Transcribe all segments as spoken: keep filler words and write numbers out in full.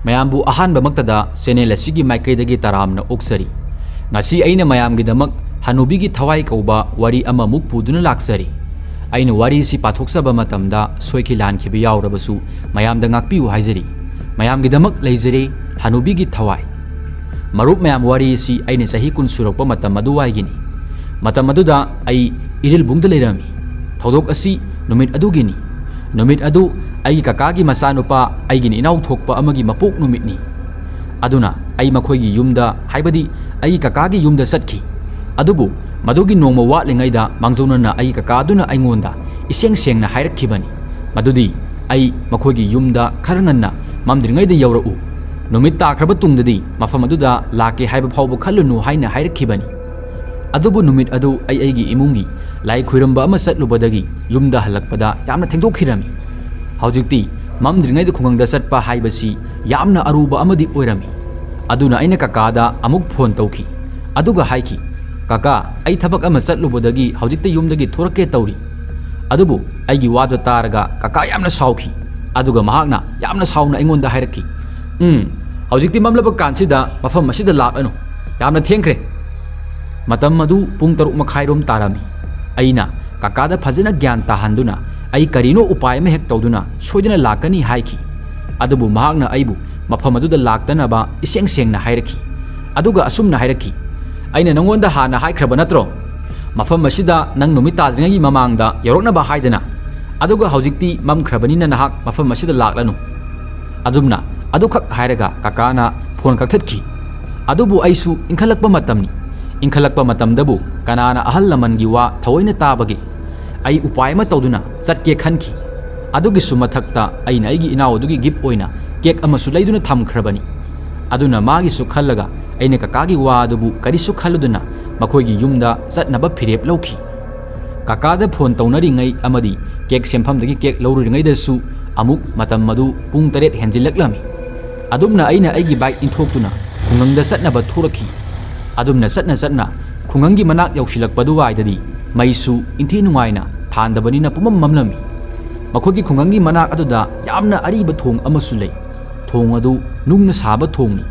ꯃꯌꯥꯝꯕꯨ ꯑꯍꯥꯟꯕꯃꯛꯇꯗ ꯆꯦꯅꯦꯜ ꯑꯁꯤꯒꯤ ꯃꯥꯏꯀꯩꯗꯒꯤ ꯇꯔꯥꯝꯅ ꯑꯣꯛꯆꯔꯤ꯫ ꯉꯁꯤ ꯑꯩꯅ ꯃꯌꯥꯝꯒꯤꯗꯃꯛ ꯍꯅꯨꯕꯤꯒꯤ ꯊꯋꯥꯏ ꯀꯧꯕ ꯋꯥꯔꯤ ꯑꯃꯃꯨꯛ ꯄꯨꯗꯨꯅ ꯂꯥꯛꯆꯔꯤ꯫ ꯑꯩꯅ ꯋꯥꯔꯤ ꯑꯁꯤ ꯄꯥꯊꯣꯛꯆꯕ ꯃꯇꯝꯗ ꯁꯣꯏꯈꯤ ꯂꯥꯟꯈꯤꯕ ꯌꯥꯎꯔꯕꯁꯨ ꯃꯌꯥꯝꯗ ꯉꯥꯛꯄꯤꯌꯨ ꯍꯥꯏꯖꯔꯤ꯫ ꯃꯌꯥꯝꯒꯤꯗꯃꯛ ꯂꯩꯖꯔꯦ ꯍꯅꯨꯕꯤꯒꯤ ꯊꯋꯥꯏ꯫ ꯃꯔꯨꯞ ꯃꯌꯥꯝ, ꯋꯥꯔꯤ ꯑꯁꯤ ꯑꯩꯅ ꯆꯍꯤ ꯀꯨꯟ ꯁꯨꯔꯛꯄ ꯃꯇꯝ ꯑꯗꯨꯋꯥꯏꯒꯤꯅꯤ꯫ ꯃꯇꯝ ꯑꯗꯨꯗ ꯑꯩ ꯏꯔꯤꯜꯕꯨꯡꯗ ꯂꯩꯔꯝꯃꯤ꯫ ꯊꯧꯗꯣꯛ ꯑꯁꯤ ꯅꯨꯃꯤꯠ ꯑꯗꯨꯒꯤꯅꯤ꯫ ꯅꯨꯃꯤꯠ ꯑꯗꯨ ꯑꯩꯒꯤ ꯀꯀꯥꯒꯤ ꯃꯆꯥꯅꯨꯄꯥ, ꯑꯩꯒꯤ ꯏꯅꯥꯎ ꯊꯣꯛꯄ ꯑꯃꯒꯤ ꯃꯄꯣꯛ ꯅꯨꯃꯤꯠꯅꯤ꯫ ꯑꯗꯨꯅ ꯑꯩ ꯃꯈꯣꯏꯒꯤ ꯌꯨꯝꯗ, ꯍꯥꯏꯕꯗꯤ ꯑꯩꯒꯤ ꯀꯀꯥꯒꯤ ꯌꯨꯝꯗ ꯆꯠꯈꯤ꯫ ꯑꯗꯨꯕꯨ ꯃꯗꯨꯒꯤ ꯅꯣꯡꯃ ꯋꯥꯠꯂꯤꯉꯩꯗ ꯃꯥꯡꯖꯧꯅꯅ ꯑꯩꯒꯤ ꯀꯀꯥꯗꯨꯅ ꯑꯩꯉꯣꯟꯗ ꯏꯁꯦꯡ ꯁꯦꯡꯅ ꯍꯥꯏꯔꯛꯈꯤꯕꯅꯤ꯫ ꯃꯗꯨꯗꯤ ꯑꯩ ꯃꯈꯣꯏꯒꯤ ꯌꯨꯝꯗ ꯈꯔ ꯉꯟꯅ ꯃꯝꯗ꯭ꯔꯤꯉꯩꯗ ꯌꯧꯔꯛꯎ꯫ ꯅꯨꯃꯤꯠ ꯇꯥꯈ꯭ꯔꯕ ꯇꯨꯡꯗꯗꯤ ꯃꯐꯝ ꯑꯗꯨꯗ ꯂꯥꯛꯀꯦ ꯍꯥꯏꯕ ꯐꯥꯎꯕ ꯈꯜꯂꯨꯅꯨ ꯍꯥꯏꯅ ꯍꯥꯏꯔꯛꯈꯤꯕꯅꯤ꯫ ꯑꯗꯨꯕꯨ ꯅꯨꯃꯤꯠ ꯑꯗꯨ ꯑꯩ ꯑꯩꯒꯤ ꯏꯃꯨꯡꯒꯤ ꯂꯥꯏ ꯈꯨꯔꯨꯝꯕ ꯑꯃ ꯆꯠꯂꯨꯕꯗꯒꯤ ꯌꯨꯝꯗ ꯍꯜꯂꯛꯄꯗ ꯌꯥꯝꯅ ꯊꯦꯡꯗꯣꯛꯈꯤꯔꯝꯃꯤ꯫ ꯍꯧꯖꯤꯛꯇꯤ ꯃꯝꯗ꯭ꯔꯤꯉꯩꯗ ꯈꯨꯡꯒꯪꯗ ꯆꯠꯄ ꯍꯥꯏꯕꯁꯤ ꯌꯥꯝꯅ ꯑꯔꯨꯕ ꯑꯃꯗꯤ ꯑꯣꯏꯔꯝꯃꯤ꯫ ꯑꯗꯨꯅ ꯑꯩꯅ ꯀꯀꯥꯗ ꯑꯃꯨꯛ ꯐꯣꯟ ꯇꯧꯈꯤ꯫ ꯑꯗꯨꯒ ꯍꯥꯏꯈꯤ, "ꯀꯀꯥ, ꯑꯩ ꯊꯕꯛ ꯑꯃ ꯆꯠꯂꯨꯕꯗꯒꯤ ꯍꯧꯖꯤꯛꯇ ꯌꯨꯝꯗꯒꯤ ꯊꯣꯔꯛꯀꯦ ꯇꯧꯔꯤ꯫ ꯑꯗꯨꯕꯨ ꯑꯩꯒꯤ ꯋꯥꯗꯨ ꯇꯥꯔꯒ ꯀꯀꯥ ꯌꯥꯝꯅ ꯁꯥꯎꯈꯤ꯫ ꯑꯗꯨꯒ ꯃꯍꯥꯛꯅ ꯌꯥꯝꯅ ꯁꯥꯎꯅ ꯑꯩꯉꯣꯟꯗ ꯍꯥꯏꯔꯛꯈꯤ, 'ꯎꯝ, ꯍꯧꯖꯤꯛꯇꯤ ꯃꯝꯂꯕ ꯀꯥꯟꯁꯤꯗ ꯃꯐꯝ ꯑꯁꯤꯗ ꯂꯥꯛꯂꯅꯨ꯫ ꯌꯥꯝꯅ ꯊꯦꯡꯈ꯭ꯔꯦ.' ꯃꯇꯝ ꯑꯗꯨ ꯄꯨꯡ ꯇꯔꯨꯛ ꯃꯈꯥꯏꯔꯣꯝ ꯇꯥꯔꯝꯃꯤ꯫ ꯑꯩꯅ ꯀꯀꯥꯗ ꯐꯖꯅ ꯒ꯭ꯌꯥꯟ ꯇꯥꯍꯟꯗꯨꯅ ꯑꯩ ꯀꯔꯤꯅꯣ ꯎꯄꯥꯏ ꯑꯃ ꯍꯦꯛ ꯇꯧꯗꯨꯅ ꯁꯣꯏꯗꯅ ꯂꯥꯛꯀꯅꯤ ꯍꯥꯏꯈꯤ꯫ ꯑꯗꯨꯕꯨ ꯃꯍꯥꯛꯅ ꯑꯩꯕꯨ ꯃꯐꯝ ꯑꯗꯨꯗ ꯂꯥꯛꯇꯅꯕ ꯏꯁꯦꯡ ꯁꯦꯡꯅ ꯍꯥꯏꯔꯛꯈꯤ꯫ ꯑꯗꯨꯒ ꯑꯁꯨꯝꯅ ꯍꯥꯏꯔꯛꯈꯤ, "ꯑꯩꯅ ꯅꯉꯣꯟꯗ ꯍꯥꯟꯅ ꯍꯥꯏꯈ꯭ꯔꯕ ꯅꯠꯇ꯭ꯔꯣ? ꯃꯐꯝ ꯑꯁꯤꯗ ꯅꯪ ꯅꯨꯃꯤꯠ ꯇꯥꯗ꯭ꯔꯤꯉꯩꯒꯤ ꯃꯃꯥꯡꯗ ꯌꯧꯔꯛꯅꯕ ꯍꯥꯏꯗꯅ꯫ ꯑꯗꯨꯒ ꯍꯧꯖꯤꯛꯇꯤ ꯃꯝꯈ꯭ꯔꯕꯅꯤꯅ ꯅꯍꯥꯛ ꯃꯐꯝ ꯑꯁꯤꯗ ꯂꯥꯛꯂꯅꯨ꯫" ꯑꯗꯨꯝꯅ ꯑꯗꯨꯈꯛ ꯍꯥꯏꯔꯒ ꯀꯀꯥꯅ ꯐꯣꯟ ꯀꯛꯊꯠꯈꯤ꯫ ꯑꯗꯨꯕꯨ ꯑꯩꯁꯨ ꯏꯪꯈꯠꯂꯛꯄ ꯃꯇꯝꯅꯤ꯫ ꯏꯪꯈꯠꯂꯛꯄ ꯃꯇꯝꯗꯕꯨ ꯀꯅꯥꯅ ꯑꯍꯜ ꯂꯃꯟꯒꯤ ꯋꯥ ꯊꯑꯣꯏꯅ ꯇꯥꯕꯒꯦ? ꯑꯩ ꯎꯄꯥꯏ ꯑꯃ ꯇꯧꯗꯨꯅ ꯆꯠꯀꯦ ꯈꯟꯈꯤ꯫ ꯑꯗꯨꯒꯤꯁꯨ ꯃꯊꯛꯇ ꯑꯩꯅ ꯑꯩꯒꯤ ꯏꯅꯥꯎ ꯑꯗꯨꯒꯤ ꯒꯤꯐ ꯑꯣꯏꯅ ꯀꯦꯛ ꯑꯃꯁꯨ ꯂꯩꯗꯨꯅ ꯊꯝꯈ꯭ꯔꯕꯅꯤ꯫ ꯑꯗꯨꯅ ꯃꯥꯒꯤꯁꯨ ꯈꯜꯂꯒ ꯑꯩꯅ ꯀꯀꯥꯒꯤ ꯋꯥ ꯑꯗꯨꯕꯨ ꯀꯔꯤꯁꯨ ꯈꯜꯂꯨꯗꯅ ꯃꯈꯣꯏꯒꯤ ꯌꯨꯝꯗ ꯆꯠꯅꯕ ꯐꯤꯔꯦꯞ ꯂꯧꯈꯤ꯫ ꯀꯀꯥꯗ ꯐꯣꯟ ꯇꯧꯅꯔꯤꯉꯩ ꯑꯃꯗꯤ ꯀꯦꯛ ꯁꯦꯝꯐꯝꯗꯒꯤ ꯀꯦꯛ ꯂꯧꯔꯨꯔꯤꯉꯩꯗꯁꯨ ꯑꯃꯨꯛ ꯃꯇꯝ ꯑꯗꯨ ꯄꯨꯡ ꯇꯔꯦꯠ ꯍꯦꯟꯖꯤꯜꯂꯛꯂꯝꯃꯤ꯫ ꯑꯗꯨꯝꯅ ꯑꯩꯅ ꯑꯩꯒꯤ ꯕꯥꯏꯛ ꯏꯟꯊꯣꯛꯇꯨꯅ ꯈꯨꯡꯒꯪꯗ ꯆꯠꯅꯕ ꯊꯣꯔꯛꯈꯤ꯫ ꯑꯗꯨꯝꯅ ꯆꯠꯅ ꯆꯠꯅ ꯈꯨꯡꯒꯪꯒꯤ ꯃꯅꯥꯛ ꯌꯧꯁꯤꯜꯂꯛꯄ ꯑꯗꯨꯋꯥꯏꯗꯗꯤ ꯃꯩꯁꯨ ꯏꯟꯊꯤ ꯅꯨꯡꯉꯥꯏꯅ ꯊꯥꯟꯗꯕꯅꯤꯅ ꯄꯨꯝꯃꯝ ꯃꯝꯂꯝꯃꯤ꯫ ꯃꯈꯣꯏꯒꯤ ꯈꯨꯡꯒꯪꯒꯤ ꯃꯅꯥꯛ ꯑꯗꯨꯗ ꯌꯥꯝꯅ ꯑꯔꯤꯕ ꯊꯣꯡ ꯑꯃꯁꯨ ꯂꯩ꯫ ꯊꯣꯡ ꯑꯗꯨ ꯅꯨꯡꯅ ꯁꯥꯕ ꯊꯣꯡꯅꯤ꯫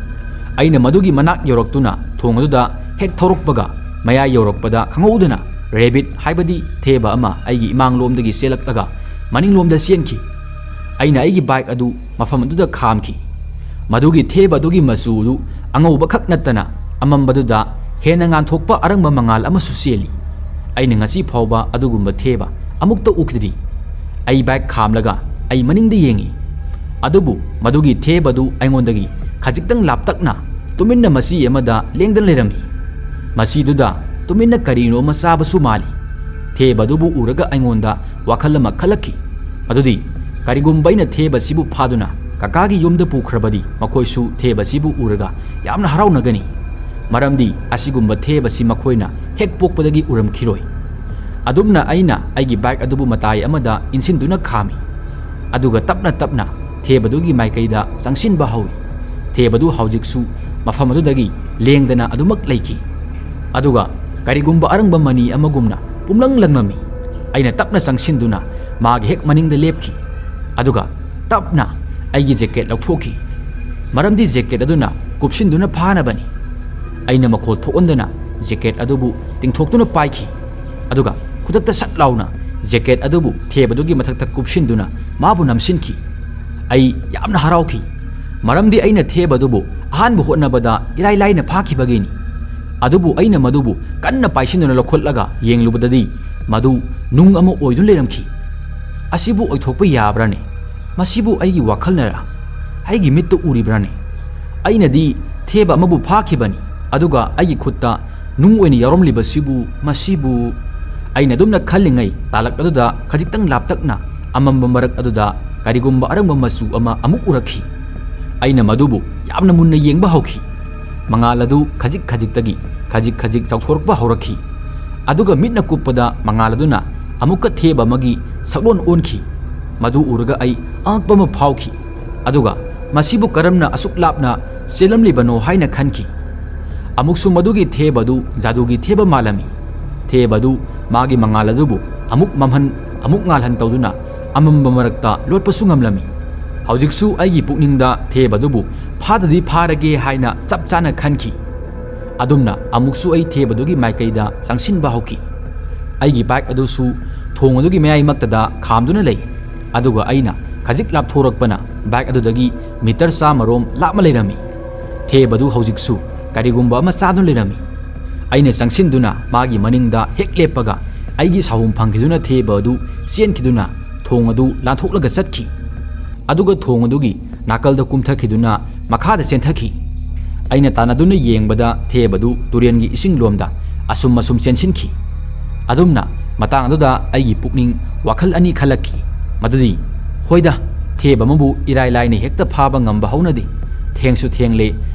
ꯑꯩꯅ ꯃꯗꯨꯒꯤ ꯃꯅꯥꯛ ꯌꯧꯔꯛꯇꯨꯅ ꯊꯣꯡ ꯑꯗꯨꯗ ꯍꯦꯛ ꯊꯧꯔꯛꯄꯒ, ꯃꯌꯥꯏ ꯌꯧꯔꯛꯄꯗ ꯈꯪꯍꯧꯗꯅ ꯔꯦꯕꯤꯠ, ꯍꯥꯏꯕꯗꯤ ꯊꯦꯕ ꯑꯃ, ꯑꯩꯒꯤ ꯏꯃꯥꯡꯂꯣꯝꯗꯒꯤ ꯆꯦꯜꯂꯛꯂꯒ ꯃꯅꯤꯡꯂꯣꯝꯗ ꯆꯦꯟꯈꯤ꯫ ꯑꯩꯅ ꯑꯩꯒꯤ ꯕꯥꯏꯛ ꯑꯗꯨ ꯃꯐꯝ ꯑꯗꯨꯗ ꯈꯥꯝꯈꯤ꯫ ꯃꯗꯨꯒꯤ ꯊꯦꯕ ꯑꯗꯨꯒꯤ ꯃꯆꯨ ꯑꯗꯨ ꯑꯉꯧꯕ ꯈꯛ ꯅꯠꯇꯅ ꯑꯃꯝꯕꯗꯨꯗ ꯍꯦꯟꯅ ꯉꯥꯟꯊꯣꯛꯄ ꯑꯔꯪꯕ ꯃꯉꯥꯜ ꯑꯃꯁꯨ ꯆꯦꯜꯂꯤ꯫ ꯑꯩꯅ ꯉꯁꯤ ꯐꯥꯎꯕ ꯑꯗꯨꯒꯨꯝꯕ ꯊꯦꯕ ꯑꯃꯨꯛꯇ ꯎꯈꯤꯗ꯭ꯔꯤ꯫ ꯑꯩ ꯕꯥꯏꯛ ꯈꯥꯝꯂꯒ ꯑꯩ ꯃꯅꯤꯡꯗ ꯌꯦꯡꯉꯤ꯫ ꯑꯗꯨꯕꯨ ꯃꯗꯨꯒꯤ ꯊꯦꯕ ꯑꯗꯨ ꯑꯩꯉꯣꯟꯗꯒꯤ ꯈꯖꯤꯛꯇꯪ ꯂꯥꯞꯇꯛꯅ ꯇꯨꯃꯤꯟꯅ ꯃꯆꯤ ꯑꯃꯗ ꯂꯦꯡꯗꯅ ꯂꯩꯔꯝꯃꯤ꯫ ꯃꯁꯤꯗꯨꯗ ꯇꯨꯃꯤꯟꯅ ꯀꯔꯤꯅꯣ ꯑꯃ ꯆꯥꯕꯁꯨ ꯃꯥꯜꯂꯤ꯫ ꯊꯦꯕ ꯑꯗꯨꯕꯨ ꯎꯔꯒ ꯑꯩꯉꯣꯟꯗ ꯋꯥꯈꯜ ꯑꯃ ꯈꯜꯂꯛꯈꯤ꯫ ꯃꯗꯨꯗꯤ, ꯀꯔꯤꯒꯨꯝꯕ ꯑꯩꯅ ꯊꯦꯕꯁꯤꯕꯨ ꯐꯥꯗꯨꯅ ꯀꯀꯥꯒꯤ ꯌꯨꯝꯗ ꯄꯨꯈ꯭ꯔꯕꯗꯤ, ꯃꯈꯣꯏꯁꯨ ꯊꯦꯕꯁꯤꯕꯨ ꯎꯔꯒ ꯌꯥꯝꯅ ꯍꯔꯥꯎꯅꯒꯅꯤ꯫ ꯃꯔꯝꯗꯤ ꯑꯁꯤꯒꯨꯝꯕ ꯊꯦꯕꯁꯤ ꯃꯈꯣꯏꯅ ꯍꯦꯛ ꯄꯣꯛꯄꯗꯒꯤ ꯎꯔꯝꯈꯤꯔꯣꯏ꯫ ꯑꯗꯨꯝꯅ ꯑꯩꯅ ꯑꯩꯒꯤ ꯕꯥꯏꯛ ꯑꯗꯨꯕꯨ ꯃꯇꯥꯏ ꯑꯃꯗ ꯏꯟꯁꯤꯟꯗꯨꯅ ꯈꯥꯝꯃꯤ꯫ ꯑꯗꯨꯒ ꯇꯞꯅ ꯇꯞꯅ ꯊꯦꯕꯗꯨꯒꯤ ꯃꯥꯏꯀꯩꯗ ꯆꯪꯁꯤꯟꯕ ꯍꯧꯏ꯫ ꯊꯦꯕꯗꯨ ꯍꯧꯖꯤꯛꯁꯨ ꯃꯐꯝ ꯑꯗꯨꯗꯒꯤ ꯂꯦꯡꯗꯅ ꯑꯗꯨꯃꯛ ꯂꯩꯈꯤ꯫ ꯑꯗꯨꯒ ꯀꯔꯤꯒꯨꯝꯕ ꯑꯔꯪꯕ ꯃꯅꯤ ꯑꯃꯒꯨꯝꯅ ꯄꯨꯝꯂꯪ ꯂꯪꯂꯝꯃꯤ꯫ ꯑꯩꯅ ꯇꯞꯅ ꯆꯪꯁꯤꯟꯗꯨꯅ ꯃꯥꯒꯤ ꯍꯦꯛ ꯃꯅꯤꯡꯗ ꯂꯦꯞꯈꯤ꯫ ꯑꯗꯨꯒ ꯇꯞꯅ ꯑꯩꯒꯤ ꯖꯦꯀꯦꯠ ꯂꯧꯊꯣꯛꯈꯤ꯫ ꯃꯔꯝꯗꯤ ꯖꯦꯀꯦꯠ ꯑꯗꯨꯅ ꯀꯨꯞꯁꯤꯟꯗꯨꯅ ꯐꯥꯅꯕꯅꯤ꯫ ꯑꯩꯅ ꯃꯈꯣꯜ ꯊꯣꯛꯍꯟꯗꯅ ꯖꯦꯀꯦꯠ ꯑꯗꯨꯕꯨ ꯇꯤꯡꯊꯣꯛꯇꯨꯅ ꯄꯥꯏꯈꯤ꯫ ꯑꯗꯨꯒ ꯈꯨꯗꯛꯇ ꯁꯠ ꯂꯥꯎꯅ ꯖꯦꯀꯦꯠ ꯑꯗꯨꯕꯨ ꯊꯦꯕꯗꯨꯒꯤ ꯃꯊꯛꯇ ꯀꯨꯞꯁꯤꯟꯗꯨꯅ ꯃꯥꯕꯨ ꯅꯝꯁꯤꯟꯈꯤ꯫ ꯑꯩ ꯌꯥꯝꯅ ꯍꯔꯥꯎꯈꯤ, ꯃꯔꯝꯗꯤ ꯑꯩꯅ ꯊꯦꯕꯗꯨꯕꯨ ꯑꯍꯥꯟꯕ ꯍꯣꯠꯅꯕꯗ ꯏꯔꯥꯏ ꯂꯥꯏꯅ ꯐꯥꯈꯤꯕꯒꯤꯅꯤ꯫ ꯑꯗꯨꯕꯨ ꯑꯩꯅ ꯃꯗꯨꯕꯨ ꯀꯟꯅ ꯄꯥꯏꯁꯤꯟꯗꯨꯅ ꯂꯧꯈꯠꯂꯒ ꯌꯦꯡꯂꯨꯕꯗꯗꯤ, ꯃꯗꯨ ꯅꯨꯡ ꯑꯃ ꯑꯣꯏꯗꯨꯅ ꯂꯩꯔꯝꯈꯤ꯫ ꯑꯁꯤꯕꯨ ꯑꯣꯏꯊꯣꯛꯄ ꯌꯥꯕ꯭ꯔꯥꯅꯦ? ꯃꯁꯤꯕꯨ ꯑꯩꯒꯤ ꯋꯥꯈꯜꯅꯔꯥ? ꯑꯩꯒꯤ ꯃꯤꯠꯇ ꯎꯔꯤꯕ꯭ꯔꯥꯅꯦ? ꯑꯩꯅꯗꯤ ꯊꯦꯕ ꯑꯃꯕꯨ ꯐꯥꯈꯤꯕꯅꯤ, ꯑꯗꯨꯒ ꯑꯩꯒꯤ ꯈꯨꯠꯇ ꯅꯨꯡ ꯑꯣꯏꯅ ꯌꯥꯎꯔꯝꯂꯤꯕꯁꯤꯕꯨ, ꯃꯁꯤꯕꯨ꯫ ꯑꯩꯅ ꯑꯗꯨꯝꯅ ꯈꯜꯂꯤꯉꯩ, ꯇꯥꯂꯛ ꯑꯗꯨꯗ ꯈꯖꯤꯛꯇꯪ ꯂꯥꯞꯇꯛꯅ ꯑꯃꯝꯕ ꯃꯔꯛ ꯑꯗꯨꯗ ꯀꯔꯤꯒꯨꯝꯕ ꯑꯔꯪꯕ ꯃꯆꯨ ꯑꯃ ꯑꯃꯨꯛ ꯎꯔꯛꯈꯤ꯫ ꯑꯩꯅ ꯃꯗꯨꯕꯨ ꯌꯥꯝꯅ ꯃꯨꯟꯅ ꯌꯦꯡꯕ ꯍꯧꯈꯤ꯫ ꯃꯉꯥꯜ ꯑꯗꯨ ꯈꯖꯤꯛ ꯈꯖꯤꯛꯇꯒꯤ ꯈꯖꯤꯛ ꯈꯖꯤꯛ ꯆꯥꯎꯊꯣꯔꯛꯄ ꯍꯧꯔꯛꯈꯤ꯫ ꯑꯗꯨꯒ ꯃꯤꯠꯅ ꯀꯨꯞꯄꯗ ꯃꯉꯥꯜ ꯑꯗꯨꯅ ꯑꯃꯨꯛꯀ ꯊꯦꯕ ꯑꯃꯒꯤ ꯁꯛꯂꯣꯟ ꯑꯣꯟꯈꯤ꯫ ꯃꯗꯨ ꯎꯔꯒ ꯑꯩ ꯑꯉꯛꯄ ꯑꯃ ꯐꯥꯎꯈꯤ꯫ ꯑꯗꯨꯒ ꯃꯁꯤꯕꯨ ꯀꯔꯝꯅ ꯑꯁꯨꯛ ꯂꯥꯞꯅ ꯆꯦꯜꯂꯝꯂꯤꯕꯅꯣ ꯍꯥꯏꯅ ꯈꯟꯈꯤ꯫ ꯑꯃꯨꯛꯁꯨ ꯃꯗꯨꯒꯤ ꯊꯦꯕ ꯑꯗꯨ ꯖꯥꯗꯨꯒꯤ ꯊꯦꯕ ꯃꯥꯜꯂꯝꯃꯤ꯫ ꯊꯦꯕ ꯑꯗꯨ ꯃꯥꯒꯤ ꯃꯉꯥꯜ ꯑꯗꯨꯕꯨ ꯑꯃꯨꯛ ꯃꯝꯍꯟ, ꯑꯃꯨꯛ ꯉꯥꯜꯍꯟ ꯇꯧꯗꯨꯅ ꯑꯃꯝꯕ ꯃꯔꯛꯇ ꯂꯣꯠꯄꯁꯨ ꯉꯝꯂꯝꯃꯤ꯫ ꯍꯧꯖꯤꯛꯁꯨ ꯑꯩꯒꯤ ꯄꯨꯛꯅꯤꯡꯗ ꯊꯦꯕ ꯑꯗꯨꯕꯨ ꯐꯥꯗꯗꯤ ꯐꯥꯔꯒꯦ ꯍꯥꯏꯅ ꯆꯞ ꯆꯥꯅ ꯈꯟꯈꯤ꯫ ꯑꯗꯨꯝꯅ ꯑꯃꯨꯛꯁꯨ ꯑꯩ ꯊꯦꯕ ꯑꯗꯨꯒꯤ ꯃꯥꯏꯀꯩꯗ ꯆꯪꯁꯤꯟꯕ ꯍꯧꯈꯤ꯫ ꯑꯩꯒꯤ ꯕꯥꯏꯛ ꯑꯗꯨꯁꯨ ꯊꯣꯡ ꯑꯗꯨꯒꯤ ꯃꯌꯥꯏꯃꯛꯇꯗ ꯈꯥꯝꯗꯨꯅ ꯂꯩ꯫ ꯑꯗꯨꯒ ꯑꯩꯅ ꯈꯖꯤꯛ ꯂꯥꯞꯊꯣꯔꯛꯄꯅ ꯕꯥꯏꯛ ꯑꯗꯨꯗꯒꯤ ꯃꯤꯇꯔ ꯆꯥꯝꯃ ꯔꯣꯝ ꯂꯥꯞꯅ ꯂꯩꯔꯝꯃꯤ꯫ ꯊꯦꯕ ꯑꯗꯨ ꯍꯧꯖꯤꯛꯁꯨ ꯀꯔꯤꯒꯨꯝꯕ ꯑꯃ ꯆꯥꯗꯨꯅ ꯂꯩꯔꯝꯃꯤ꯫ ꯑꯩꯅ ꯆꯪꯁꯤꯟꯗꯨꯅ ꯃꯥꯒꯤ ꯃꯅꯤꯡꯗ ꯍꯦꯛ ꯂꯦꯞꯄꯒ ꯑꯩꯒꯤ ꯁꯥꯍꯨꯝ ꯐꯪꯈꯤꯗꯨꯅ ꯊꯦꯕ ꯑꯗꯨ ꯆꯦꯟꯈꯤꯗꯨꯅ ꯊꯣꯡ ꯑꯗꯨ ꯂꯥꯟꯊꯣꯛꯂꯒ ꯆꯠꯈꯤ꯫ ꯑꯗꯨꯒ ꯊꯣꯡ ꯑꯗꯨꯒꯤ ꯅꯥꯀꯜꯗ ꯀꯨꯝꯊꯈꯤꯗꯨꯅ ꯃꯈꯥꯗ ꯆꯦꯟꯊꯈꯤ꯫ ꯑꯩꯅ ꯇꯥꯟꯅꯗꯨꯅ ꯌꯦꯡꯕꯗ ꯊꯦꯕ ꯑꯗꯨ ꯇꯨꯔꯦꯜꯒꯤ ꯏꯁꯤꯡ ꯂꯣꯝꯗ ꯑꯁꯨꯝ ꯑꯁꯨꯝ ꯆꯦꯟꯁꯤꯟꯈꯤ꯫ ꯑꯗꯨꯝꯅ ꯃꯇꯥꯡ ꯑꯗꯨꯗ ꯑꯩꯒꯤ ꯄꯨꯛꯅꯤꯡ ꯋꯥꯈꯜ ꯑꯅꯤ ꯈꯜꯂꯛꯈꯤ꯫ ꯃꯗꯨꯗꯤ, "ꯍꯣꯏꯗ, ꯊꯦꯕ ꯑꯃꯕꯨ ꯏꯔꯥꯏ ꯂꯥꯏꯅ ꯍꯦꯛꯇ ꯐꯥꯕ ꯉꯝꯕ ꯍꯧꯅꯗꯦ꯫ ꯊꯦꯡꯁꯨ ꯊꯦꯡꯂꯦ,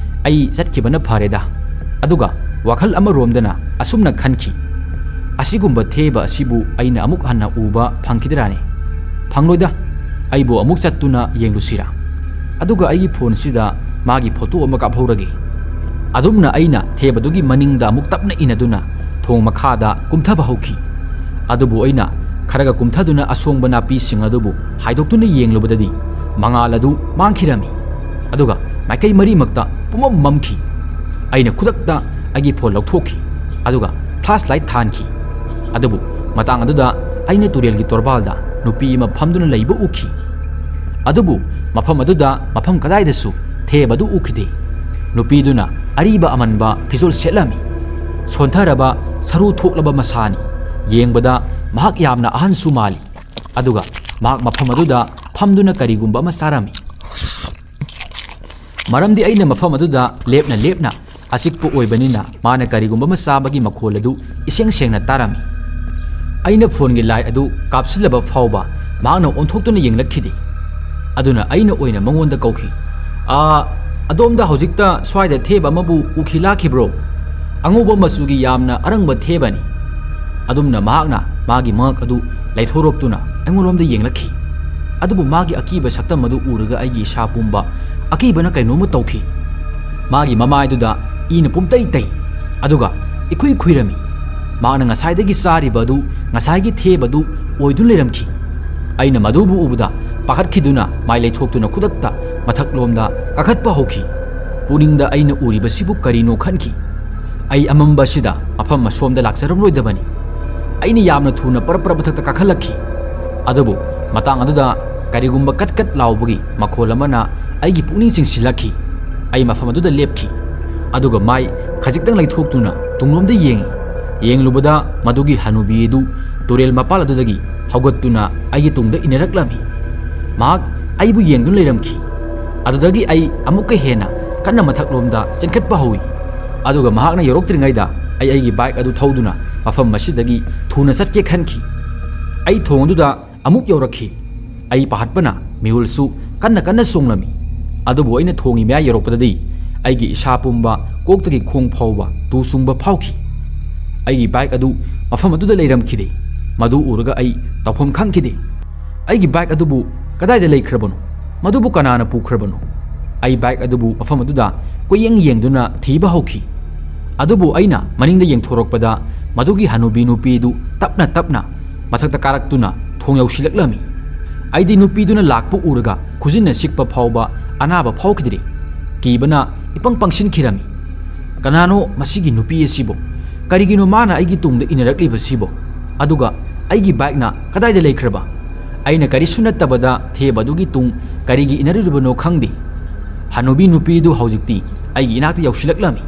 ꯑꯩ ꯆꯠꯈꯤꯕꯅ ꯐꯔꯦꯗ"꯫ ꯑꯗꯨꯒ ꯋꯥꯈꯜ ꯑꯃꯔꯣꯝꯗꯅ ꯑꯁꯨꯝꯅ ꯈꯟꯈꯤ, "ꯑꯁꯤꯒꯨꯝꯕ ꯊꯦꯕ ꯑꯁꯤꯕꯨ ꯑꯩꯅ ꯑꯃꯨꯛ ꯍꯟꯅ ꯎꯕ ꯐꯪꯈꯤꯗ꯭ꯔꯥꯅꯦ? ꯐꯪꯂꯣꯏꯗ, ꯑꯩꯕꯨ ꯑꯃꯨꯛ ꯆꯠꯇꯨꯅ ꯌꯦꯡꯂꯨꯁꯤꯔꯥ? ꯑꯗꯨꯒ ꯑꯩꯒꯤ ꯐꯣꯟꯁꯤꯗ ꯃꯥꯒꯤ ꯐꯣꯇꯣ ꯑꯃ ꯀꯥꯞꯍꯧꯔꯒꯦ"꯫ ꯑꯗꯨꯝꯅ ꯑꯩꯅ ꯊꯦꯕꯗꯨꯒꯤ ꯃꯅꯤꯡꯗ ꯑꯃꯨꯛ ꯇꯞꯅ ꯏꯟꯅꯗꯨꯅ ꯊꯣꯡ ꯃꯈꯥꯗ ꯀꯨꯝꯊꯕ ꯍꯧꯈꯤ꯫ ꯑꯗꯨꯕꯨ ꯑꯩꯅ ꯈꯔꯒ ꯀꯨꯝꯊꯗꯨꯅ ꯑꯁꯣꯡꯕ ꯅꯥꯄꯤꯁꯤꯡ ꯑꯗꯨꯕꯨ ꯍꯥꯏꯗꯣꯛꯇꯨꯅ ꯌꯦꯡꯂꯨꯕꯗꯗꯤ ꯃꯉꯥꯜ ꯑꯗꯨ ꯃꯥꯡꯈꯤꯔꯝꯃꯤ꯫ ꯑꯗꯨꯒ ꯃꯥꯏꯀꯩ ꯃꯔꯤꯃꯛꯇ ꯄꯨꯝꯃꯝ ꯃꯝꯈꯤ꯫ ꯑꯩꯅ ꯈꯨꯗꯛꯇ ꯑꯩꯒꯤ ꯐꯣꯟ ꯂꯧꯊꯣꯛꯈꯤ, ꯑꯗꯨꯒ ꯐ꯭ꯂꯥꯁ ꯂꯥꯏꯠ ꯊꯥꯟꯈꯤ꯫ ꯑꯗꯨꯕꯨ ꯃꯇꯥꯡ ꯑꯗꯨꯗ ꯑꯩꯅ ꯇꯨꯔꯦꯜꯒꯤ ꯇꯣꯔꯕꯥꯜꯗ ꯅꯨꯄꯤ ꯑꯃ ꯐꯝꯗꯨꯅ ꯂꯩꯕ ꯎꯈꯤ꯫ ꯑꯗꯨꯕꯨ ꯃꯐꯝ ꯑꯗꯨꯗ ꯃꯐꯝ ꯀꯗꯥꯏꯗꯁꯨ ꯊꯦꯕ ꯑꯗꯨ ꯎꯈꯤꯗꯦ꯫ ꯅꯨꯄꯤꯗꯨꯅ ꯑꯔꯤꯕ ꯑꯃꯟꯕ ꯐꯤꯖꯣꯜ ꯁꯦꯠꯂꯝꯃꯤ꯫ ꯁꯣꯟꯊꯔꯕ, ꯁꯔꯨ ꯊꯣꯛꯂꯕ ꯃꯁꯥꯅꯤ꯫ ꯌꯦꯡꯕꯗ ꯃꯍꯥꯛ ꯌꯥꯝꯅ ꯑꯍꯟꯁꯨ ꯃꯥꯜꯂꯤ꯫ ꯑꯗꯨꯒ ꯃꯍꯥꯛ ꯃꯐꯝ ꯑꯗꯨꯗ ꯐꯝꯗꯨꯅ ꯀꯔꯤꯒꯨꯝꯕ ꯑꯃ ꯆꯥꯔꯝꯃꯤ꯫ ꯃꯔꯝꯗꯤ ꯑꯩꯅ ꯃꯐꯝ ꯑꯗꯨꯗ ꯂꯦꯞꯅ ꯂꯦꯞꯅ ꯑꯆꯤꯛꯄ ꯑꯣꯏꯕꯅꯤꯅ ꯃꯥꯅ ꯀꯔꯤꯒꯨꯝꯕ ꯑꯃ ꯆꯥꯕꯒꯤ ꯃꯈꯣꯜ ꯑꯗꯨ ꯏꯁꯦꯡ ꯁꯦꯡꯅ ꯇꯥꯔꯝꯃꯤ꯫ ꯑꯩꯅ ꯐꯣꯟꯒꯤ ꯂꯥꯏꯠ ꯑꯗꯨ ꯀꯥꯞꯁꯤꯜꯂꯕ ꯐꯥꯎꯕ ꯃꯍꯥꯛꯅ ꯑꯣꯟꯊꯣꯛꯇꯨꯅ ꯌꯦꯡꯂꯛꯈꯤꯗꯦ꯫ ꯑꯗꯨꯅ ꯑꯩꯅ ꯑꯣꯏꯅ ꯃꯉꯣꯟꯗ ꯀꯧꯈꯤ, "ꯑꯥ, ꯑꯗꯣꯝꯗ ꯍꯧꯖꯤꯛꯇ ꯁ꯭ꯋꯥꯏꯗ ꯊꯦꯕ ꯑꯃꯕꯨ ꯎꯈꯤ ꯂꯥꯛꯈꯤꯕ꯭ꯔꯣ? ꯑꯉꯧꯕ ꯃꯆꯨꯒꯤ ꯌꯥꯝꯅ ꯑꯔꯪꯕ ꯊꯦꯕꯅꯤ"꯫ ꯑꯗꯨꯝꯅ ꯃꯍꯥꯛꯅ ꯃꯥꯒꯤ ꯃꯉꯛ ꯑꯗꯨ ꯂꯩꯊꯣꯔꯛꯇꯨꯅ ꯑꯩꯉꯣꯟꯂꯣꯝꯗ ꯌꯦꯡꯂꯛꯈꯤ꯫ ꯑꯗꯨꯕꯨ ꯃꯥꯒꯤ ꯑꯀꯤꯕ ꯁꯛꯇꯝ ꯑꯗꯨ ꯎꯔꯒ ꯑꯩꯒꯤ ꯏꯁꯥ ꯄꯨꯝꯕ ꯑꯀꯤꯕꯅ ꯀꯩꯅꯣꯝꯃ ꯇꯧꯈꯤ꯫ ꯃꯥꯒꯤ ꯃꯃꯥꯏꯗꯨꯗ ꯏꯅ ꯄꯨꯝꯇꯩ ꯇꯩ, ꯑꯗꯨꯒ ꯏꯈꯨꯏ ꯈꯨꯏꯔꯝꯃꯤ꯫ ꯃꯍꯥꯛꯅ ꯉꯁꯥꯏꯗꯒꯤ ꯆꯥꯔꯤꯕ ꯑꯗꯨ ꯉꯁꯥꯏꯒꯤ ꯊꯦꯕ ꯑꯗꯨ ꯑꯣꯏꯗꯨꯅ ꯂꯩꯔꯝꯈꯤ꯫ ꯑꯩꯅ ꯃꯗꯨꯕꯨ ꯎꯕꯗ ꯄꯥꯈꯠꯈꯤꯗꯨꯅ ꯃꯥꯏ ꯂꯩꯊꯣꯛꯇꯨꯅ ꯈꯨꯗꯛꯇ ꯃꯊꯛꯂꯣꯝꯗ ꯀꯥꯈꯠꯄ ꯍꯧꯈꯤ꯫ ꯄꯨꯛꯅꯤꯡꯗ ꯑꯩꯅ ꯎꯔꯤꯕꯁꯤꯕꯨ ꯀꯔꯤꯅꯣ ꯈꯟꯈꯤ꯫ ꯑꯩ ꯑꯃꯝꯕ ꯑꯁꯤꯗ ꯃꯐꯝ ꯑꯁꯣꯝꯗ ꯂꯥꯛꯆꯔꯝꯂꯣꯏꯗꯕꯅꯤ꯫ ꯑꯩꯅ ꯌꯥꯝꯅ ꯊꯨꯅ ꯄꯔꯞ ꯄꯔꯞ ꯃꯊꯛꯇ ꯀꯥꯈꯠꯂꯛꯈꯤ꯫ ꯑꯗꯨꯕꯨ ꯃꯇꯥꯡ ꯑꯗꯨꯗ ꯀꯔꯤꯒꯨꯝꯕ ꯀꯠ ꯀꯠ ꯂꯥꯎꯕꯒꯤ ꯃꯈꯣꯜ ꯑꯃꯅ ꯑꯩꯒꯤ ꯄꯨꯛꯅꯤꯡ ꯆꯤꯡꯁꯤꯜꯂꯛꯈꯤ꯫ ꯑꯩ ꯃꯐꯝ ꯑꯗꯨꯗ ꯂꯦꯞꯈꯤ꯫ ꯑꯗꯨꯒ ꯃꯥꯏ ꯈꯖꯤꯛꯇꯪ ꯂꯩꯊꯣꯛꯇꯨꯅ ꯇꯨꯡꯂꯣꯝꯗ ꯌꯦꯡꯉꯤ꯫ ꯌꯦꯡꯂꯨꯕꯗ ꯃꯗꯨꯒꯤ ꯍꯅꯨꯕꯤ ꯑꯗꯨ ꯇꯨꯔꯦꯜ ꯃꯄꯥꯜ ꯑꯗꯨꯗꯒꯤ ꯍꯧꯒꯠꯇꯨꯅ ꯑꯩꯒꯤ ꯇꯨꯡꯗ ꯏꯟꯅꯔꯛꯂꯝꯃꯤ꯫ ꯃꯍꯥꯛ ꯑꯩꯕꯨ ꯌꯦꯡꯗꯨꯅ ꯂꯩꯔꯝꯈꯤ꯫ ꯑꯗꯨꯗꯒꯤ ꯑꯩ ꯑꯃꯨꯛꯀ ꯍꯦꯟꯅ ꯀꯟꯅ ꯃꯊꯛꯂꯣꯝꯗ ꯆꯦꯟꯈꯠꯄ ꯍꯧꯏ꯫ ꯑꯗꯨꯒ ꯃꯍꯥꯛꯅ ꯌꯧꯔꯛꯇ꯭ꯔꯤꯉꯩꯗ ꯑꯩ ꯑꯩꯒꯤ ꯕꯥꯏꯛ ꯑꯗꯨ ꯊꯧꯗꯨꯅ ꯃꯐꯝ ꯑꯁꯤꯗꯒꯤ ꯊꯨꯅ ꯆꯠꯀꯦ ꯈꯟꯈꯤ꯫ ꯑꯩ ꯊꯣꯡ ꯑꯗꯨꯗ ꯑꯃꯨꯛ ꯌꯧꯔꯛꯈꯤ꯫ ꯑꯩ ꯄꯥꯈꯠꯄꯅ ꯃꯤꯍꯨꯜꯁꯨ ꯀꯟꯅ ꯀꯟꯅ ꯆꯣꯡꯂꯝꯃꯤ꯫ ꯑꯗꯨꯕꯨ ꯑꯩꯅ ꯊꯣꯡꯒꯤ ꯃꯌꯥꯏ ꯌꯧꯔꯛꯄꯗꯗꯤ ꯑꯩꯒꯤ ꯏꯁꯥ ꯄꯨꯝꯕ, ꯀꯣꯛꯇꯒꯤ ꯈꯣꯡ ꯐꯥꯎꯕ ꯇꯨ ꯆꯨꯡꯕ ꯐꯥꯎꯈꯤ꯫ ꯑꯩꯒꯤ ꯕꯥꯏꯛ ꯑꯗꯨ ꯃꯐꯝ ꯑꯗꯨꯗ ꯂꯩꯔꯝꯈꯤꯗꯦ꯫ ꯃꯗꯨ ꯎꯔꯒ ꯑꯩ ꯇꯧꯐꯝ ꯈꯪꯈꯤꯗꯦ꯫ ꯑꯩꯒꯤ ꯕꯥꯏꯛ ꯑꯗꯨꯕꯨ ꯀꯗꯥꯏꯗ ꯂꯩꯈ꯭ꯔꯕꯅꯣ? ꯃꯗꯨꯕꯨ ꯀꯅꯥꯅ ꯄꯨꯈ꯭ꯔꯕꯅꯣ? ꯑꯩ ꯕꯥꯏꯛ ꯑꯗꯨꯕꯨ ꯃꯐꯝ ꯑꯗꯨꯗ ꯀꯣꯏꯌꯦꯡ ꯌꯦꯡꯗꯨꯅ ꯊꯤꯕ ꯍꯧꯈꯤ꯫ ꯑꯗꯨꯕꯨ ꯑꯩꯅ ꯃꯅꯤꯡꯗ ꯌꯦꯡꯊꯣꯔꯛꯄꯗ ꯃꯗꯨꯒꯤ ꯍꯅꯨꯕꯤ ꯅꯨꯄꯤꯗꯨ ꯇꯞꯅ ꯇꯞꯅ ꯃꯊꯛꯇ ꯀꯥꯔꯛꯇꯨꯅ ꯊꯣꯡ ꯌꯧꯁꯤꯜꯂꯛꯂꯝꯃꯤ꯫ ꯑꯩꯗꯤ ꯅꯨꯄꯤꯗꯨꯅ ꯂꯥꯛꯄ ꯎꯔꯒ ꯈꯨꯖꯤꯟꯅ ꯁꯤꯛꯄ ꯐꯥꯎꯕ ꯑꯅꯥꯕ ꯐꯥꯎꯈꯤꯗ꯭ꯔꯦ꯫ ꯀꯤꯕꯅ ꯏꯄꯪ ꯄꯪꯁꯤꯟꯈꯤꯔꯝꯃꯤ꯫ ꯀꯅꯥꯅꯣ ꯃꯁꯤꯒꯤ ꯅꯨꯄꯤ ꯑꯁꯤꯕꯣ? ꯀꯔꯤꯒꯤꯅꯣ ꯃꯥꯅ ꯑꯩꯒꯤ ꯇꯨꯡꯗ ꯏꯟꯅꯔꯛꯂꯤꯕꯁꯤꯕꯣ? ꯑꯗꯨꯒ ꯑꯩꯒꯤ ꯕꯥꯏꯛꯅ ꯀꯗꯥꯏꯗ ꯂꯩꯈ꯭ꯔꯕ? ꯑꯩꯅ ꯀꯔꯤꯁꯨ ꯅꯠꯇꯕꯗ ꯊꯦꯕ ꯑꯗꯨꯒꯤ ꯇꯨꯡ ꯀꯔꯤꯒꯤ ꯏꯟꯅꯔꯨꯔꯤꯕꯅꯣ ꯈꯪꯗꯦ꯫ ꯍꯅꯨꯕꯤ ꯅꯨꯄꯤꯗꯨ ꯍꯧꯖꯤꯛꯇꯤ ꯑꯩꯒꯤ ꯏꯅꯥꯛꯇ ꯌꯧꯁꯤꯜꯂꯛꯂꯝꯃꯤ꯫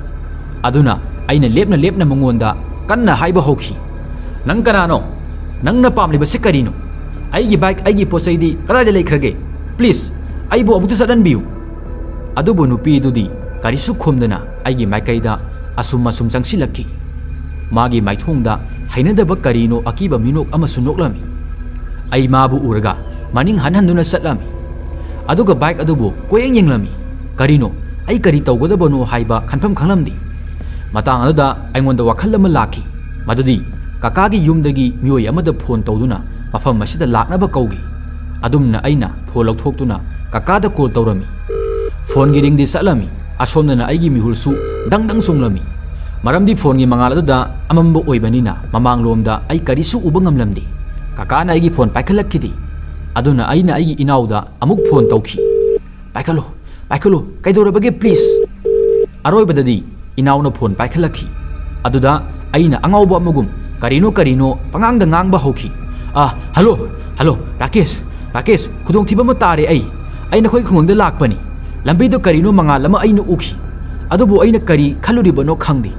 ꯑꯗꯨꯅ ꯑꯩꯅ ꯂꯦꯞꯅ ꯂꯦꯞꯅ ꯃꯉꯣꯟꯗ ꯀꯟꯅ ꯍꯥꯏꯕ ꯍꯧꯈꯤ, "ꯅꯪ ꯀꯅꯥꯅꯣ? ꯅꯪꯅ ꯄꯥꯝꯂꯤꯕꯁꯤ ꯀꯔꯤꯅꯣ? ꯑꯩꯒꯤ ꯕꯥꯏꯛ, ꯑꯩꯒꯤ ꯄꯣꯠ ꯆꯩꯗꯤ ꯀꯗꯥꯏꯗ ꯂꯩꯈ꯭ꯔꯒꯦ? ꯄ꯭ꯂꯤꯖ, ꯑꯩꯕꯨ ꯑꯃꯨꯛꯇ ꯆꯠꯍꯟꯕꯤꯌꯨ!" ꯑꯗꯨꯕꯨ ꯅꯨꯄꯤꯗꯨꯗꯤ ꯀꯔꯤꯁꯨ ꯈꯨꯝꯗꯅ ꯑꯩꯒꯤ ꯃꯥꯏꯀꯩꯗ ꯑꯁꯨꯝ ꯑꯁꯨꯝ ꯆꯪꯁꯤꯜꯂꯛꯈꯤ꯫ ꯃꯥꯒꯤ ꯃꯥꯏꯊꯣꯡꯗ ꯍꯩꯅꯗꯕ ꯀꯔꯤꯅꯣ ꯑꯀꯤꯕ ꯃꯤꯅꯣꯛ ꯑꯃꯁꯨ ꯅꯣꯛꯂꯝꯃꯤ꯫ ꯑꯩ ꯃꯥꯕꯨ ꯎꯔꯒ ꯃꯅꯤꯡ ꯍꯟ ꯍꯟꯗꯨꯅ ꯆꯠꯂꯝꯃꯤ꯫ ꯑꯗꯨꯒ ꯕꯥꯏꯛ ꯑꯗꯨꯕꯨ ꯀꯣꯏꯌꯦꯡ ꯌꯦꯡꯂꯝꯃꯤ꯫ ꯀꯔꯤꯅꯣ? ꯑꯩ ꯀꯔꯤ ꯇꯧꯒꯗꯕꯅꯣ ꯍꯥꯏꯕ ꯈꯟꯐꯝ ꯈꯪꯂꯝꯗꯦ꯫ ꯃꯇꯥꯡ ꯑꯗꯨꯗ ꯑꯩꯉꯣꯟꯗ ꯋꯥꯈꯜ ꯑꯃ ꯂꯥꯛꯈꯤ꯫ ꯃꯗꯨꯗꯤ ꯀꯀꯥꯒꯤ ꯌꯨꯝꯗꯒꯤ ꯃꯤꯑꯣꯏ ꯑꯃꯗ ꯐꯣꯟ ꯇꯧꯗꯨꯅ ꯃꯐꯝ ꯑꯁꯤꯗ ꯂꯥꯛꯅꯕ ꯀꯧꯈꯤ꯫ ꯑꯗꯨꯝꯅ ꯑꯩꯅ ꯐꯣꯟ ꯂꯧꯊꯣꯛꯇꯨꯅ ꯀꯀꯥꯗ ꯀꯣꯜ ꯇꯧꯔꯝꯃꯤ꯫ ꯐꯣꯟꯒꯤ ꯔꯤꯡꯗꯤ ꯆꯠꯂꯝꯃꯤ꯫ ꯑꯁꯣꯝꯗꯅ ꯑꯩꯒꯤ ꯃꯤꯍꯨꯜꯁꯨ ꯗꯪ ꯗꯪ ꯆꯣꯡꯂꯝꯃꯤ꯫ ꯃꯔꯝꯗꯤ ꯐꯣꯟꯒꯤ ꯃꯉꯥꯜ ꯑꯗꯨꯗ ꯑꯃꯝꯕ ꯑꯣꯏꯕꯅꯤꯅ ꯃꯃꯥꯡꯂꯣꯝꯗ ꯑꯩ ꯀꯔꯤꯁꯨ ꯎꯕ ꯉꯝꯂꯝꯗꯦ꯫ ꯀꯀꯥꯅ ꯑꯩꯒꯤ ꯐꯣꯟ ꯄꯥꯏꯈꯠꯂꯛꯈꯤꯗꯦ꯫ ꯑꯗꯨꯅ ꯑꯩꯅ ꯑꯩꯒꯤ ꯏꯅꯥꯎꯗ ꯑꯃꯨꯛ ꯐꯣꯟ ꯇꯧꯈꯤ꯫ "ꯄꯥꯏꯈꯠꯂꯨ, ꯄꯥꯏꯈꯠꯂꯨ, ꯀꯩꯗꯧꯔꯕꯒꯦ, please?" ꯑꯔꯣꯏꯕꯗꯗꯤ ꯏꯅꯥꯎꯅ ꯐꯣꯟ ꯄꯥꯏꯈꯠꯂꯛꯈꯤ꯫ ꯑꯗꯨꯗ ꯑꯩꯅ ꯑꯉꯥꯎꯕ ꯑꯃꯒꯨꯝ ꯀꯔꯤꯅꯣ ꯀꯔꯤꯅꯣ ꯄꯉꯥꯡꯗ ꯉꯥꯡꯕ ꯍꯧꯈꯤ꯫ "ꯑ, ꯍꯜꯂꯣ, ꯍꯜꯂꯣ, ꯔꯥꯀꯦꯁ, ꯔꯥꯀꯦꯁ, ꯈꯨꯗꯣꯡꯊꯤꯕ ꯑꯃ ꯇꯥꯔꯦ ꯑꯩ꯫ ꯑꯩ ꯅꯈꯣꯏ ꯈꯨꯡꯒꯪꯗ ꯂꯥꯛꯄꯅꯤ꯫ ꯂꯝꯕꯤꯗ ꯀꯔꯤꯅꯣ ꯃꯉꯥꯜ ꯑꯃ ꯑꯩꯅ ꯎꯈꯤ꯫ ꯑꯗꯨꯕꯨ ꯑꯩꯅ ꯀꯔꯤ ꯈꯜꯂꯨꯔꯤꯕꯅꯣ ꯈꯪꯗꯦ꯫